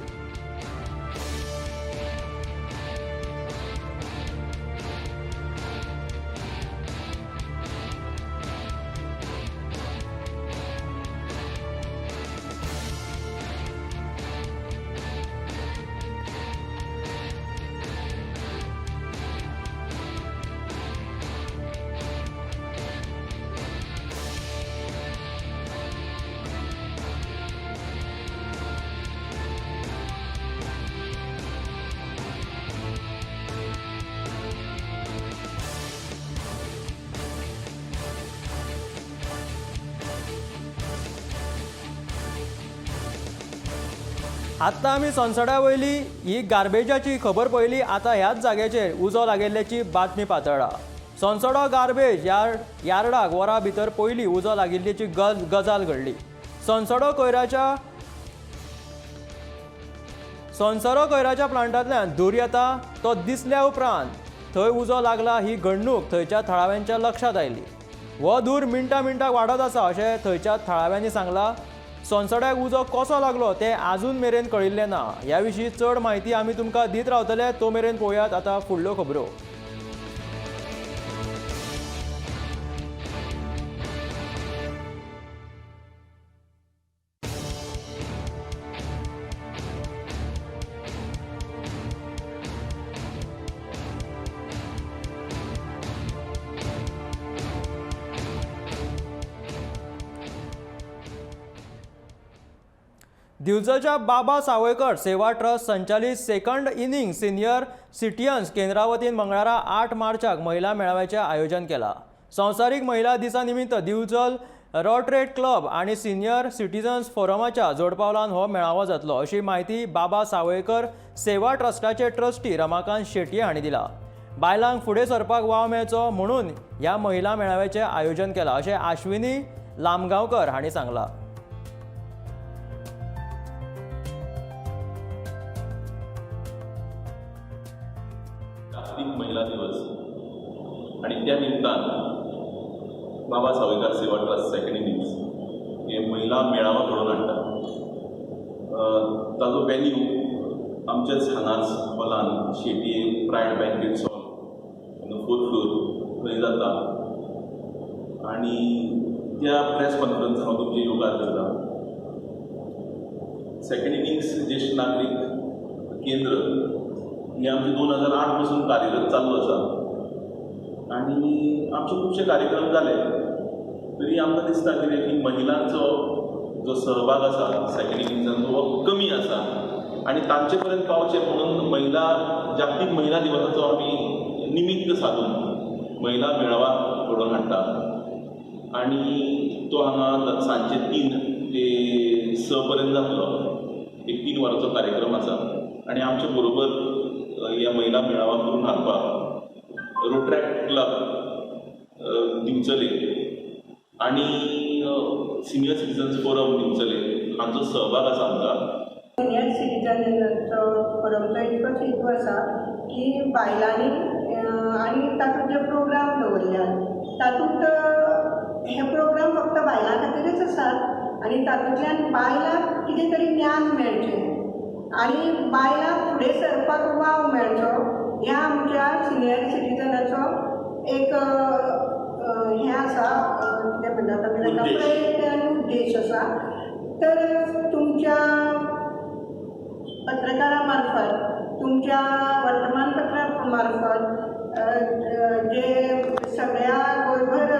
A: आत्तां आमी संसदा वयली ही गार्बेजाची खबर पळयली. आतां ह्याच जाग्याचेर उजो लागिल्ल्याची बातमी पातळ्ळा. संसडो गार्बेज यार्डाक वरां भितर पयलीं उजो लागिल्ल्याची गजाल घडली. संसडो कोयराच्या प्लांटांतल्यान धूर येता तो दिसल्या उपरांत थंय उजो लागला. ही घडणूक थंयच्या थळाव्यांच्या लक्षांत आयली. हो धूर मिनटां मिनटाक वाडत आसा अशें थंयच्या थळाव्यांनी सांगलां. संसड्याक उजो कसो लागलो तें आजून मेरेन कळिल्लें ना. ह्या विशीं चड म्हायती आमी तुमकां दीत रावतले. तो मेरेन पळोवयात आतां फुडल्यो खबरो. दिवचलच्या बाबा सावयकर सेवा ट्रस्ट संचालित सेकंड इनिंग सिनियर सिटीजन्स केंद्रा वतीन मंगळारा 8 मार्चाक महिला मेळाव्याचें आयोजन केलां. संवसारीक महिला दिसा निमित्त दिवचल रोटरेट क्लब आनी सिनियर सिटीजन्स फोरमाच्या जोडपावलान हो मेळावो जातलो अशी म्हायती बाबा सावयकर सेवा ट्रस्टाचे ट्रस्टी रमाकांत शेटये हांणी दिला. बायलांक फुडें सरपाक वाव मेळचो म्हणून ह्या महिला मेळाव्याचें आयोजन केलां अशें आश्विनी लामगांवकर हांणी सांगलां.
O: जागतीक महिला दिवस आणि त्या निमतान बाबा सावयकार सेवा ट्रस्ट सेकंड इनिंग्स हे महिला मेळावा घडोवन हाडटा. ताजो वेन्यू आमच्याच हांगाच हॉलान Shetye pride banquet hall 4th floor थंय जाता आनी त्या प्रेस कॉन्फरन्स हांव तुमचें येवकार करता. सेकंड इनिंग्स ज्येश्ठ नागरीक केंद्र हे आमचे 2008 पासून कार्यरत चालू आसा आनी आमचे खुबशे कार्यक्रम जाले तरी आमकां दिसता कितें की महिलांचो जो सहभाग आसा सेकंड इनिंग्सान हो कमी आसा आनी तांचे पर्यंत पावचें म्हणून महिला जागतीक महिला दिवसाचो आमी निमित्त सादून महिला मेळावा घडोवन हाडटा आनी तो हांगा सांजचे 3 ते 6 पर्यंत जातलो. एक 3 वरांचो कार्यक्रम आसा आनी आमचे बरोबर ह्या महिला मेळावा करून हाडपाक रोट्रॅक्ट क्लब दिवचले आनी सिनियर सिटीजन्स फोरम दिवचले हांचो सहभाग आसा आमकां.
B: सिनियर सिटीजनांचो फोरमचो इतलोच हेतू आसा की बायलांनी आनी तातूंत जे प्रोग्राम दवरल्यात तातूंत हे प्रोग्राम फक्त बायलां खातीरच आसात आनी तातूंतल्यान बायलांक कितें तरी ज्ञान मेळचें आनी बायलांक फुडें सरपाक वाव मेळचो ह्या आमच्या सिनियर सिटीजनाचो एक हें आसा, कितें म्हणटात आमी ताका, प्रयत्न आनी उद्देश आसा. तर तुमच्या पत्रकारा मार्फत, तुमच्या वर्तमानपत्रा मार्फत जे सगळ्या गोंयभर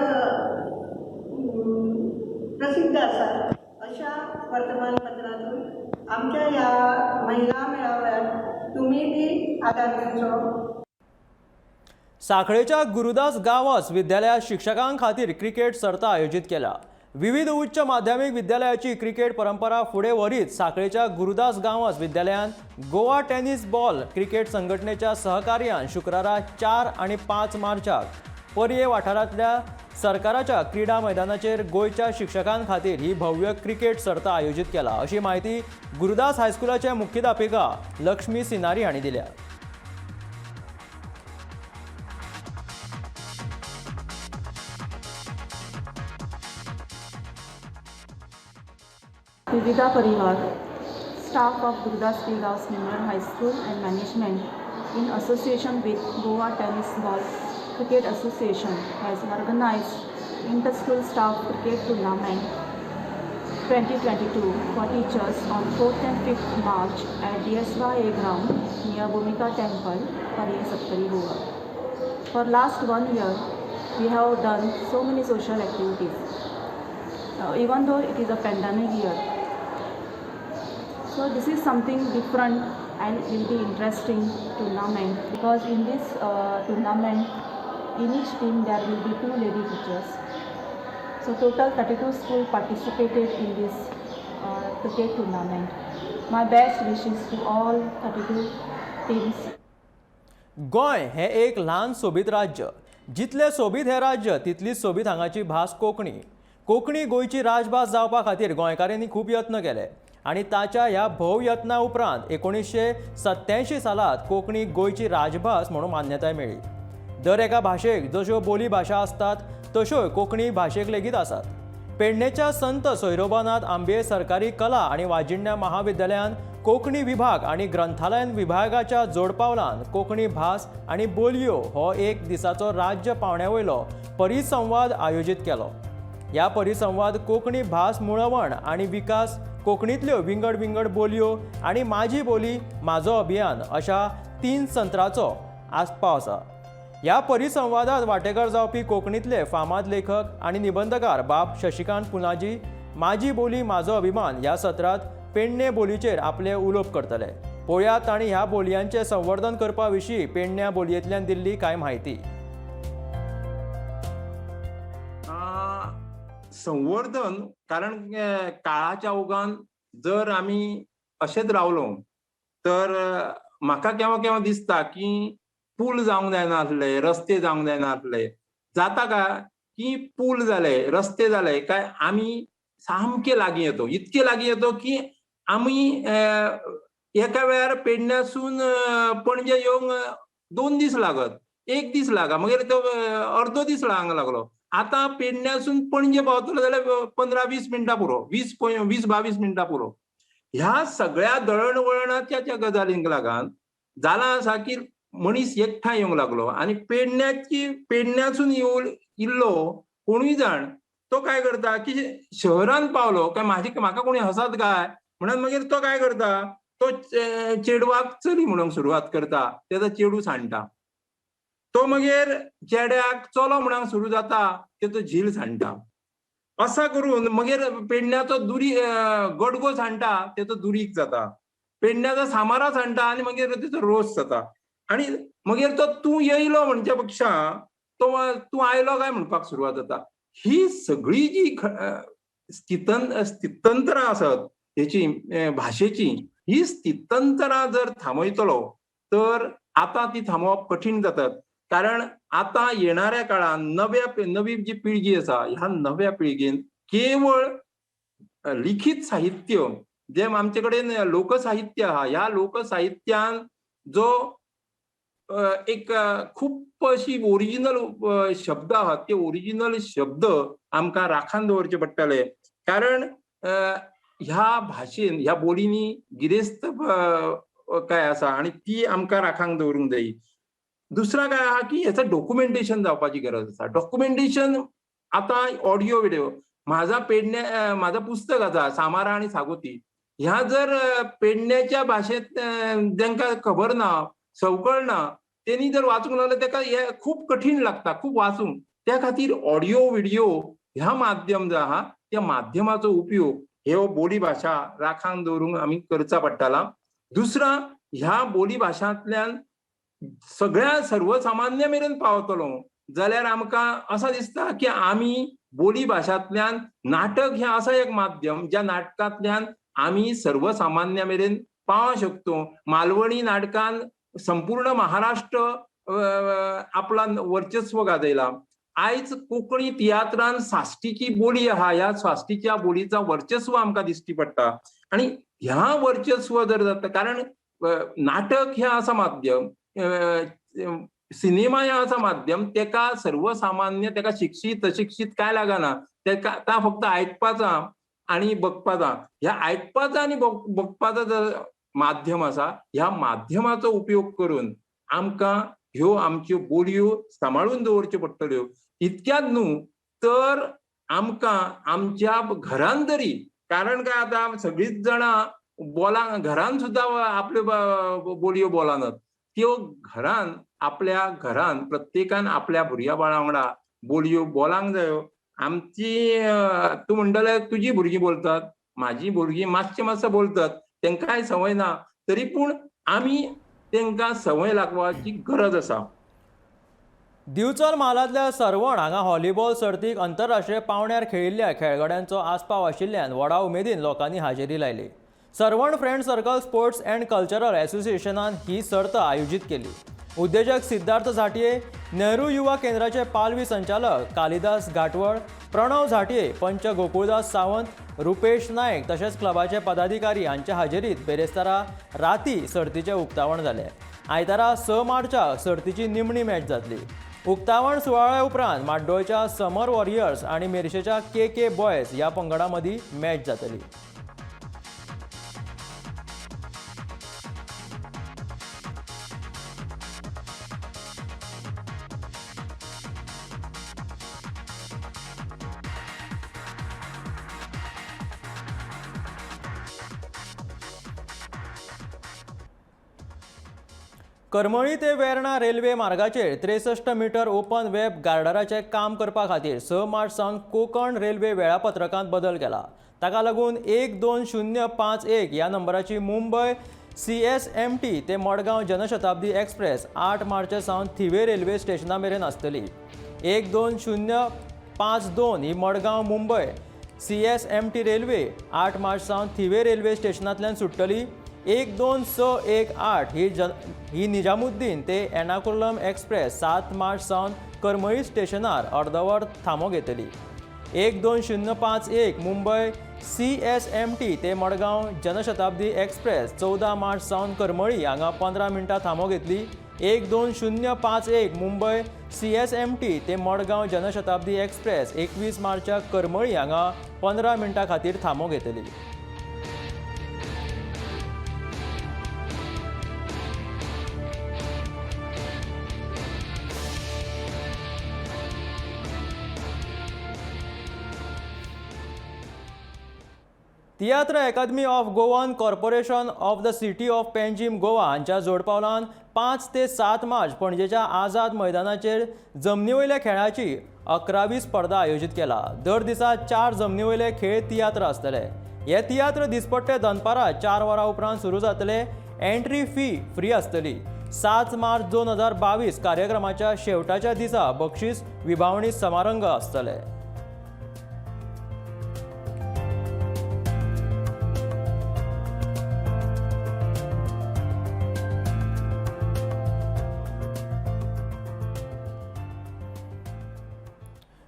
B: प्रसिद्ध आसात अशा वर्तमानपत्रातून आमच्या ह्या महिला मेळाव्याक तुमी बी आदार दिवचो.
A: साखळेच्या गुरुदास गांवस विद्यालयात शिक्षकां खातीर क्रिकेट सर्त आयोजीत केल्या. विविध उच्च माध्यमीक विद्यालयाची क्रिकेट परंपरा फुडें व्हरीत साखळेच्या गुरुदास गांवस विद्यालयान गोवा टेनिस बॉल क्रिकेट संघटनेच्या सहकार्यान शुक्रारा 4 आनी 5 मार्चाक पर्ये वाठारांतल्या सरकाराच्या क्रीडा मैदानाचेर गोंयच्या शिक्षकां खातीर ही भव्य क्रिकेट सर्त आयोजीत केला, अशी म्हायती गुरुदास हायस्कुलाचे मुख्याध्यापिका लक्ष्मी सिनारी हांणी दिल्या.
C: Vividha Parivar, staff of Gurudas P. Gawas Memorial High School and management in association with Goa Tennis Ball Cricket Association has organized Inter-School Staff Cricket Tournament 2022 for teachers on 4th and 5th March at DSYA ground near Bhumika Temple, Parye Saptari, Goa. For last 1 year, we have done so many social activities, even though it is a pandemic year. So this is something different and will be interesting tournament, because in this tournament, in each team there will be 2 lady teachers. So total 32 schools participated in this cricket tournament. My best wishes to all 32 teams.
A: Goa हे एक ल्हान सोबीत राज्य. जितलें सोबीत हें राज्य तितलीच सोबीत हांगाची भास कोंकणी. कोंकणी गोंयची राजभास जावपा खातीर गोंयकारांनी खूब यत्न केले आनी ताच्या ह्या भोव यत्ना उपरांत 1987 सालांत कोंकणी गोंयची राजभास म्हणून मान्यताय मेळ्ळी. दर एका भाशेक जश्यो बोली भाशा आसतात तश्योय कोंकणी भाशेक लेगीत आसात. पेडणेच्या संत सोयरोबानाथ आंबे सरकारी कला आनी वाजिण्या महाविद्यालयान कोंकणी विभाग आनी ग्रंथालयन विभागाच्या जोडपावलान कोंकणी भास आनी बोलयो हो एक दिसाचो राज्य पावंड्या वयलो परिसंवाद आयोजीत केलो. ह्या परिसंवाद कोंकणी भास मुळवण आनी विकास, कोंकणींतल्यो विंगड विंगड बोलयो आनी माझी बोली माझो अभियान अशा 3 संत्राचो आस्पाव आसा. ह्या परिसंवादात वांटेकार जावपी कोंकणींतले फामाद लेखक आनी निबंधकार बाब शशिकांत पुनाजी माझी बोली माझो अभिमान ह्या सत्रांत पेडणे बोलीचेर आपले उलोवप करतले. पळोवया तांणी ह्या बोलयांचें संवर्धन करपा विशीं पेडण्या बोलयेंतल्यान दिल्ली कांय म्हायती.
E: संवर्धन, कारण काळाच्या ओघान जर आमी अशेंच रावलो तर म्हाका केव्हा केव्हा दिसता की पूल जावंक जायना आसले, रस्ते जावंक जायना आसले. जाता काय की पूल जाले, रस्ते जाले काय आमी सामके लागीं येतो, इतके लागीं येतो की आमी एका वेळार पेडण्यासून पणजे येवंक 2 दीस लागत, 1 दीस लागा, मागीर तो अर्दो दीस लागूंक लागलो. आतां पेडण्यासून पणजे पावतलो जाल्यार 15-20 मिनटां पुरो, 20-22 मिनटां पुरो. ह्या सगळ्या दळणवळणाच्या ज्या गजालींक लागून जालां आसा की मनीस एकठांय येवंक लागलो आनी पेडण्यासून येवन इल्लो कोणूय जाण तो काय करता की शहरान पावलो काय म्हाका कोणी हसत काय म्हणून मागीर तो काय करता, तो चेडवाक चली म्हणूंक सुरवात करता, तेजो चेडू सांडटा. तो मागीर चेड्याक चलो म्हणूंक सुरू जाता, तेजो झील सांडटा. असा करून मागीर पेडण्याचो दुरी गडगो सांडटा, तेजो दुरीक जाता. पेडण्याचो सामारा सांडटा आनी मागीर तेजो रोस जाता. आनी मागीर तो तूं येयलो म्हणच्या पेक्षा तो तूं आयलो काय म्हणपाक सुरवात जाता. ही सगळी जी स्थितंतरां आसत हेची भाशेची, ही स्थितंतरां जर थांबयतलो तर आतां ती थांबोवप कठीण जातात. कारण आतां येणाऱ्या काळान नवी जी पिळगी आसा ह्या नव्या पिळगेन केवळ लिखीत साहित्य जे आमचे कडेन लोकसाहित्य आहा, ह्या लोकसाहित्यान जो एक खूब अशी ओरिजिनल शब्द आहात, ते ओरिजिनल शब्द आमकां राखान दवरचे पडटले, कारण ह्या भाशेन ह्या बोलींनी गिरेस्त काय आसा आनी ती आमकां राखांक दवरूंक जाय. दुसरा काय आहा की हेचा डॉक्युमेंटेशन जावपाची गरज आसा. डॉक्युमेंटेशन आतां ऑडियो विडियो, म्हाजा पेडण्या म्हाजा पुस्तक आसा सामारा आनी सागोती, ह्या जर पेडण्याच्या भाशेंत जांकां खबर ना, संवकळ ना, तेणी जर वाचूंक लागले तेका हे खूब कठीण लागता, खूब वाचूंक. त्या खातीर ऑडियो विडियो ह्या माध्यम जो आहा त्या माध्यमाचो उपयोग ह्यो बोली भाशा राखान दवरूंक आमी करचा पडटला. दुसरा, ह्या बोली भाशांतल्यान सगळ्या सर्वसामान्य मेरेन पावतलो जाल्यार आमकां असां दिसता की आमी बोली भाशांतल्यान नाटक हें आसा एक माध्यम ज्या नाटकांतल्यान आमी सर्वसामान्य मेरेन पावंक शकतो. मालवणी नाटकान संपूर्ण महाराष्ट्र आपला वर्चस्व गाजयला. आयज कोंकणी तियात्रान साश्टीची बोली आहा, ह्या साश्टीच्या बोलीचा वर्चस्व आमकां दिश्टी पडटा. आनी ह्या वर्चस्व जर जाता, कारण नाटक हें आसा माध्यम, सिनेमा हें आसा माध्यम, तेका सर्वसामान्य, तेका शिक्षीत अशिक्षीत काय लागना, तेका ता फक्त आयकपाचा आनी बघपाचा. ह्या आयकपाचा आनी बघपाचा जर माध्यम आसा, ह्या माध्यमाचो उपयोग करून आमकां ह्यो आमच्यो बोलयो सांबाळून दवरच्यो पडटल्यो. इतक्यात न्हू तर आमकां आमच्या घरान तरी, कारण काय आतां सगळींच जाणां बोला घरान सुद्दां आपल्यो बोलयो बोलानात, त्यो घरान आपल्या घरान प्रत्येकान आपल्या भुरग्या बाळा वांगडा बोलयो बोलांक जायो. आमची तूं म्हणटले तुजी भुरगीं बोलतात, म्हाजी भुरगीं मातशें मातशें बोलतात, तेंकांय संवय ना, तरी पूण आमी तेंकां संवय लागपाची गरज आसा.
A: दिवचल म्हालांतल्या सरवण हांगा व्हॉलीबॉल सर्तीक आंतरराष्ट्रीय पांवड्यार खेळिल्ल्या खेळगड्यांचो आस्पाव आशिल्ल्यान व्हडा उमेदीन लोकांनी हाजेरी लायली. Sarvan friend circle sports and cultural असोसिएशनान ही सर्त आयोजीत केली. उद्देजक सिद्धार्थ झांटये, नेहरू युवा केंद्राचे पालवी संचालक कालिदास घाटवळ, प्रणव झांटये, पंच गोकुळदास सावंत, रुपेश नायक तशेंच क्लबाचे पदाधिकारी हांच्या हाजेरीत बेरेस्तारा राती सर्तीचें उक्तावण जालें. आयतारा 6 मार्चाक सर्तीची निमणी मॅच जातली. उक्तावण सुवाळ्या उपरांत माड्डोळच्या समर वॉरियर्स आनी मेरशेच्या के के बॉयज ह्या पंगडां मदीं मॅच जातली. करमळी ते वेर्णा रेल्वे मार्गाचेर 63 मीटर ओपन वेब गार्डराचें काम करपा खातीर 6 मार्च सावन कोंकण रेल्वे वेळापत्रकांत बदल केला. ताका लागून 12051 ह्या नंबराची मुंबय CSMT ते मडगांव जनशताब्दी एक्सप्रेस 8 मार्च सावन थिवे रेल्वे स्टेशना मेरेन आसतली. 12052 ही मडगांव मुंबय CSMT railway 8 मार्च सावन थिवे रेल्वे स्टेशनांतल्यान सुट्टली. 12618 ही निजामुद्दीन ते एर्नाकुलम एक्सप्रेस 7 मार्च सावन करमळी स्टेशनार अर्दवर थांबो घेतली. 12051 मुंबय CSMT ते मडगांव जनशताब्दी एक्सप्रेस 14 मार्च सावन करमळी हांगा 15 मिनटां थांबो घेतली. 12051 मुंबय CSMT ते मडगांव जनशताब्दी एक्सप्रेस 21 मार्चाक करमळी हांगा 15 मिनटां खातीर थांबो घेतली. Tiatr Academy of Goan corporation of the city of Panjim Goa हांच्या जोडपावलान 5 ते 7 मार्च पणजेच्या आझाद मैदानाचेर जमनीवयल्या खेळाची 11वी स्पर्धा आयोजीत केला. दर दिसा 4 जमनीवयले खेळ तियात्र आसतले. हे तियात्र दिसपट्टे दनपारां 4 वरां उपरांत सुरू जातले. एंट्री फी फ्री आसतली. 7 मार्च 2022 कार्यक्रमाच्या शेवटाच्या दिसा बक्षीस विभावणी समारंभ आसतले.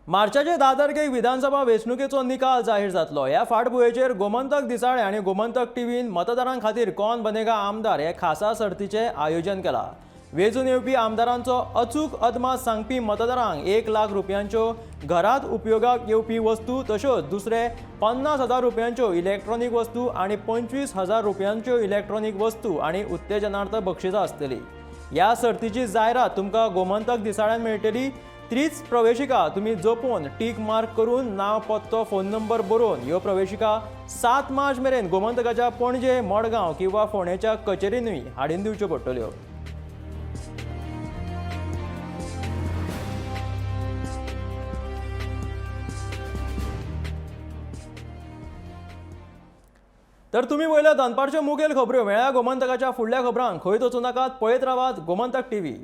A: मार्चाचे दादरगेक विधानसभा वेंचणुकेचो निकाल जाहीर जातलो. ह्या फाटभुंयेचेर गोमंतक दिसाळें आनी गोमंतक टीव्हीन मतदारां खातीर कोण बनेगा आमदार हे खासा सर्तीचें आयोजन केलां. वेंचून येवपी आमदारांचो अचूक अदमास सांगपी मतदारांक 1 लाख रुपयांच्यो घरात उपयोगाक येवपी वस्तू तश्योच दुसरे 50,000 रुपयांच्यो इलेक्ट्रॉनिक वस्तू आनी 25,000 रुपयांच्यो इलेक्ट्रॉनिक वस्तू आनी उत्तेजनार्थ बक्षिसां आसतली. ह्या सर्तीची जायरात तुमकां गोमंतक दिसाळ्यान मेळटली. तीच प्रवेशिका तुमी जपोवन टीक मार्क करून नांव, पत्तो, फोन नंबर बरोवन ह्यो प्रवेशिका 7 मार्च मेरेन गोमंतकाच्या पणजे, मडगांव किंवा फोंडेच्या कचेरींनी हाडून दिवच्यो पडटल्यो. तर तुमी पळयल्या दनपारच्यो मुखेल खबऱ्यो. मेळ्या गोमंतकाच्या फुडल्या खबरांक. खंयच वचूं नाकात, पळयत रावात गोमंतक टीव्ही.